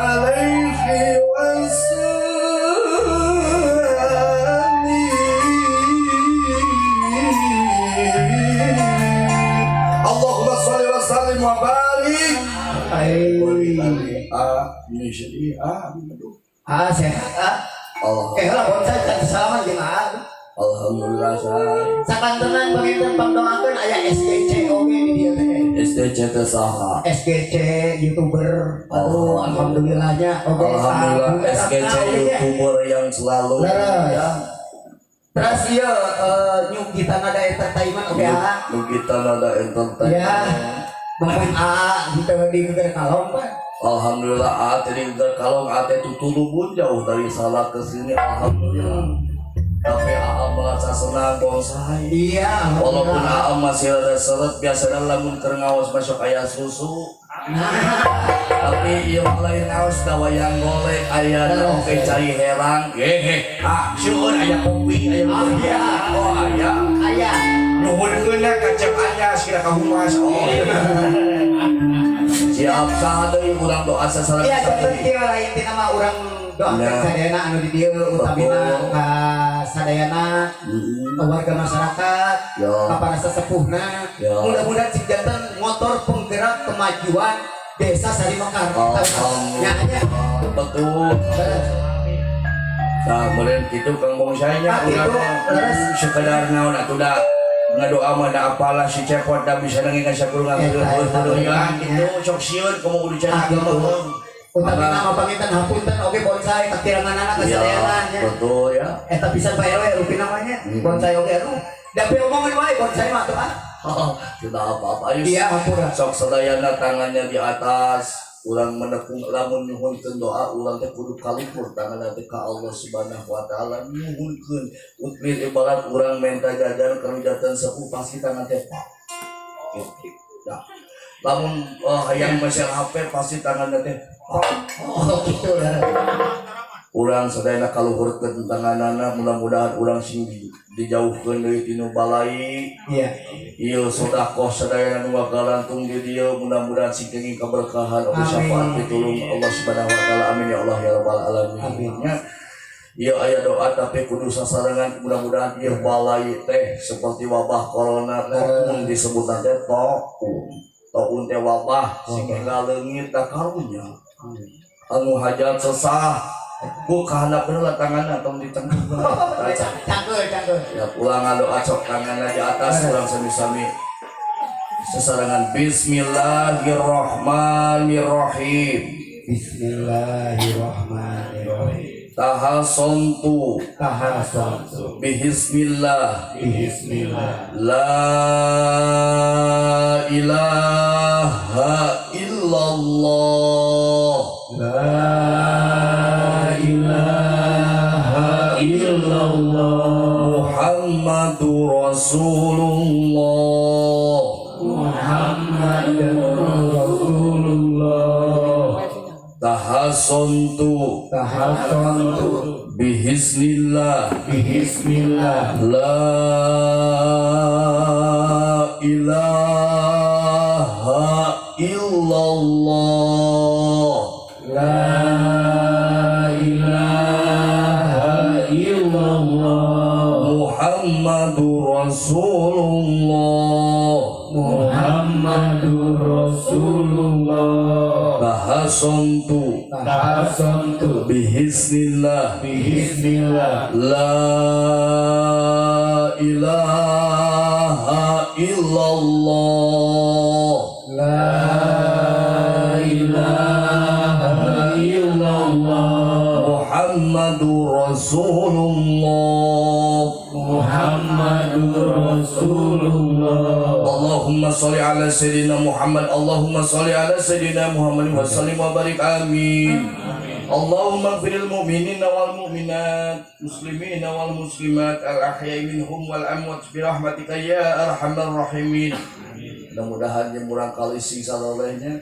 alaihi wasallim. Allahumma salli wa sallim wa barik. Ah, ini sedih. Ah, aduh. Ah, sehat ah. Allah. Eh lah bonsai can salaman jeung ah. Alhamdulillah say. Sakantenan panginten pangdoakeun aya SGC oge di dieu teh. SDC teh saha? SGC YouTuber. Aduh, alhamdulillahnya oge. Alhamdulillah sabu. SGC YouTuber yang selalu Leres. ya. Terus ieu New Gita Nada Entertainment oge ah. Nu kita nada entertainment. Ya. Mumpung ah henteu di geger kalong Pak. Alhamdulillah ah tadi kalong ah teh tutulubun jauh dari salah ke sini, alhamdulillah. Tapi aa merasa senang bonsai. Iya, Walaupun alhamdulillah. aa masih ada seret, biasanya lamun keur ngaos masuk aya susu. Tapi ieu mah lain ngaos da wayang golek aya oge cai herang. Eh, ah, syukur aya kopi, aya. Ah, iya. Oh, aya. Aya. Nuhunkeun ka Cep Anyas kira ka humas. Oh. Siap saha deui urang doa sasaran. Iya, janten kieu lah intina mah urang doakeun Nah. sadayana anu di dieu utamina Betul. ka sadayana warga masyarakat, Ya. ka para sesepuhna. Ya. Mudah-mudahan sing janten motor penggerak kemajuan desa Sarimekar. Alhamdulillah. Nya nya. Betul. Nah, kemudian gitu Kang Bong saya Ah, gitu. Terus? sekedar naon atuh da ngadoa mah da apalah si cepot da bisa nanging ka sakurang Eta, eta, ya eta. gitu sok sieun komo kudu cari Ah, gitu. agama. Utamina mah panginten hapunten oge bonsai kakiranganana ka Iya, sadayana nya. betul ya. Eta pisan Pak RW rupina mah nya. Bonsai oge aduh. Da omongan wae bonsai mah atuh ah. Tidak apa-apa ayo. Iya, hampura. Sok sadayana tangannya di atas, urang menekung lamun nyuhunkeun doa urang teh kudu kaluhur tanganna teh ka Allah Subhanahu wa taala nyuhunkeun. Ukir ibarat urang menta jajan ka sepuh pasti tangan teh pak. Gitu. Nah, lamun hayang meser HP pasti tanganna teh pak. Oh, gitu lah. Urang sadayana kaluhurkeun tanganana, mudah-mudahan urang sing dijauhkeun deui tinu balai. Iya. Ieu sedekah sadayana nu ngagalantung di dieu mudah-mudahan sing kenging keberkahan oge Amin. syafaat pitulung Allah Subhanahu wa taala, amin ya Allah ya rabbal alamin. Amin. Ya. Ieu aya doa tapi kudu sasarengan, mudah-mudahan ieu balai teh seperti wabah corona taun disebutan teh taun. Taun teh wabah sing ngaleungit da karunya. Anu hajat sesah ku kahandapkeun lah tanganna tong ditengkuh. Cangkeul, cangkeul. Ya pulang doa sok tanganna di atas urang sami-sami sesarengan Bismillahirrahmanirrahim. Bismillahirrahmanirrahim. Tahasontu Tahasontu bihismillah bismillah la ilaha illallah la ilaha illallah Muhammadur Rasulullah. Muhammadur Rasulullah. Tahasontu Tahasontu bihismillah bismillah la ilaha illallah la ilaha illallah Muhammadur Rasulullah. Muhammadur Rasulullah. Tahasontu Tahasontu bihismillah bismillah la ilaha illallah la ilaha illallah Muhammadur Rasulullah. Muhammadur Rasulullah. Allahumma sholli ala sayyidina Muhammad. Allahumma sholli ala sayyidina Muhammad wa sallim wa barik, amin. Allahumma ighfiril mu'minina wal mu'minat, muslimina wal muslimat, al ahya'i minhum wal amwat bi rahmatika ya arhamar rahimin. Mudah-mudahan yang murang kali sing salolehnya.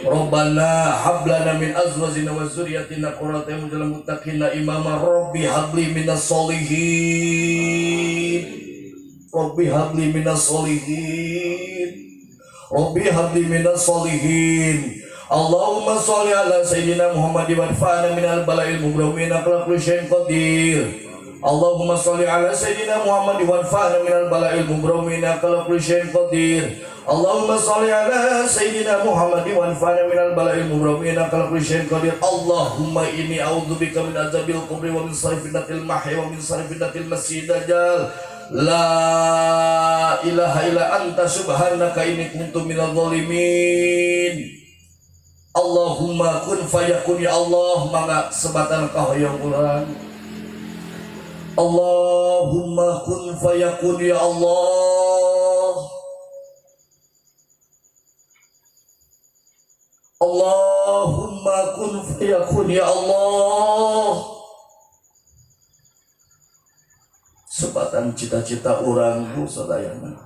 Rabbana hab lana min azwajina wa dzurriyyatina qurrata a'yun waj'alna muttaqina imama. Rabbi habli minas solihin. Rabbi habli minas solihin. Rabbi habli minas solihin. Allahumma sholli ala sayyidina Muhammad wa anfa'na minal bala'il mubram innaka ala kulli syai'in qadir. Allahumma sholli ala sayyidina Muhammad wa anfa'na minal bala'il mubram innaka ala kulli syai'in qadir. Allahumma sholli ala sayyidina Muhammad wa anfa'na minal bala'il mubram innaka ala kulli syai'in qadir. Allahumma inni a'udzubika min azabil qabri wa min syarri fitnatil mahya wa min syarri fitnatil masiihid dajjal. La ilaha illa anta subhanaka inni kuntu minadh dhalimin. Allahumma kun fayakun ya Allah, mangga sebatan kahoyong urang. Allahumma kun fayakun ya Allah. Allahumma kun fayakun ya Allah. Sebatan cita-cita urang bu sadayana.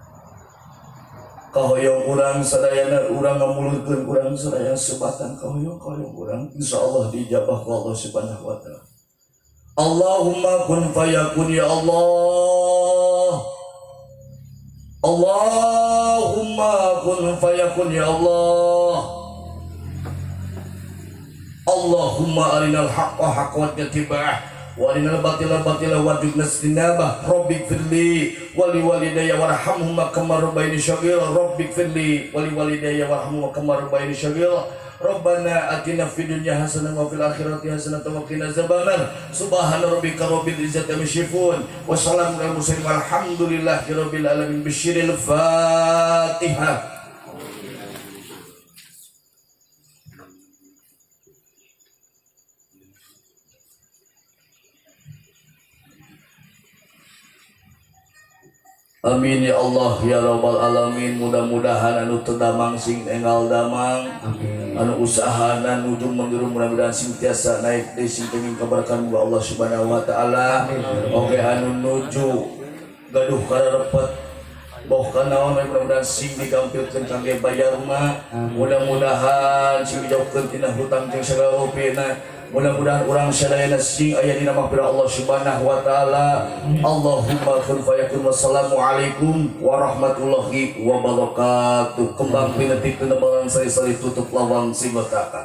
Kahoyong urang sadayana urang ngamulurkeun urang sadayana sebatang kahoyong kahoyong urang insyaallah diijabah ku Allah Subhanahu wa taala. Allahumma kun fayakun ya Allah. Allahumma kun fayakun ya Allah. Allahumma arinal haqqa haqqan wattiba'ah wa arinal batila batila warzuqna ijtinabah. Rabbighfirli wa liwalidayya warhamhuma kama rabbayani shaghira. Rabbighfirli wa liwalidayya warhamhuma kama rabbayani shaghira. Rabbana atina fid dunya hasanah wa fil akhirati hasanah wa qina azabannar. Subhana rabbika rabbil izzati amma yasifun wa salamun alal mursalin walhamdulillahi rabbil alamin. Bisyiril Fatihah. Amin ya Allah ya rabbal alamin. Mudah-mudahan anu teu damang sing enggal damang, anu usahana nuju manggiru mudah-mudahan sing tiasa naik deui sing tenging kabarkan ku Allah Subhanahu wa taala. Oke anu nuju gaduh kararepet boh kanaon mudah-mudahan sing digampilkeun kangge bayarna, mudah-mudahan sing dijauhkeun tina hutang jeung sagala rupina. Mudah-mudahan urang sadayana sing aya dina mahfirah Allah Subhanahu wa taala. Allahumma kun fayakun. Wassalamualaikum warahmatullahi wabarakatuh. Kembang pinetik tenebalan sari-sari tutup lawang sing letakan.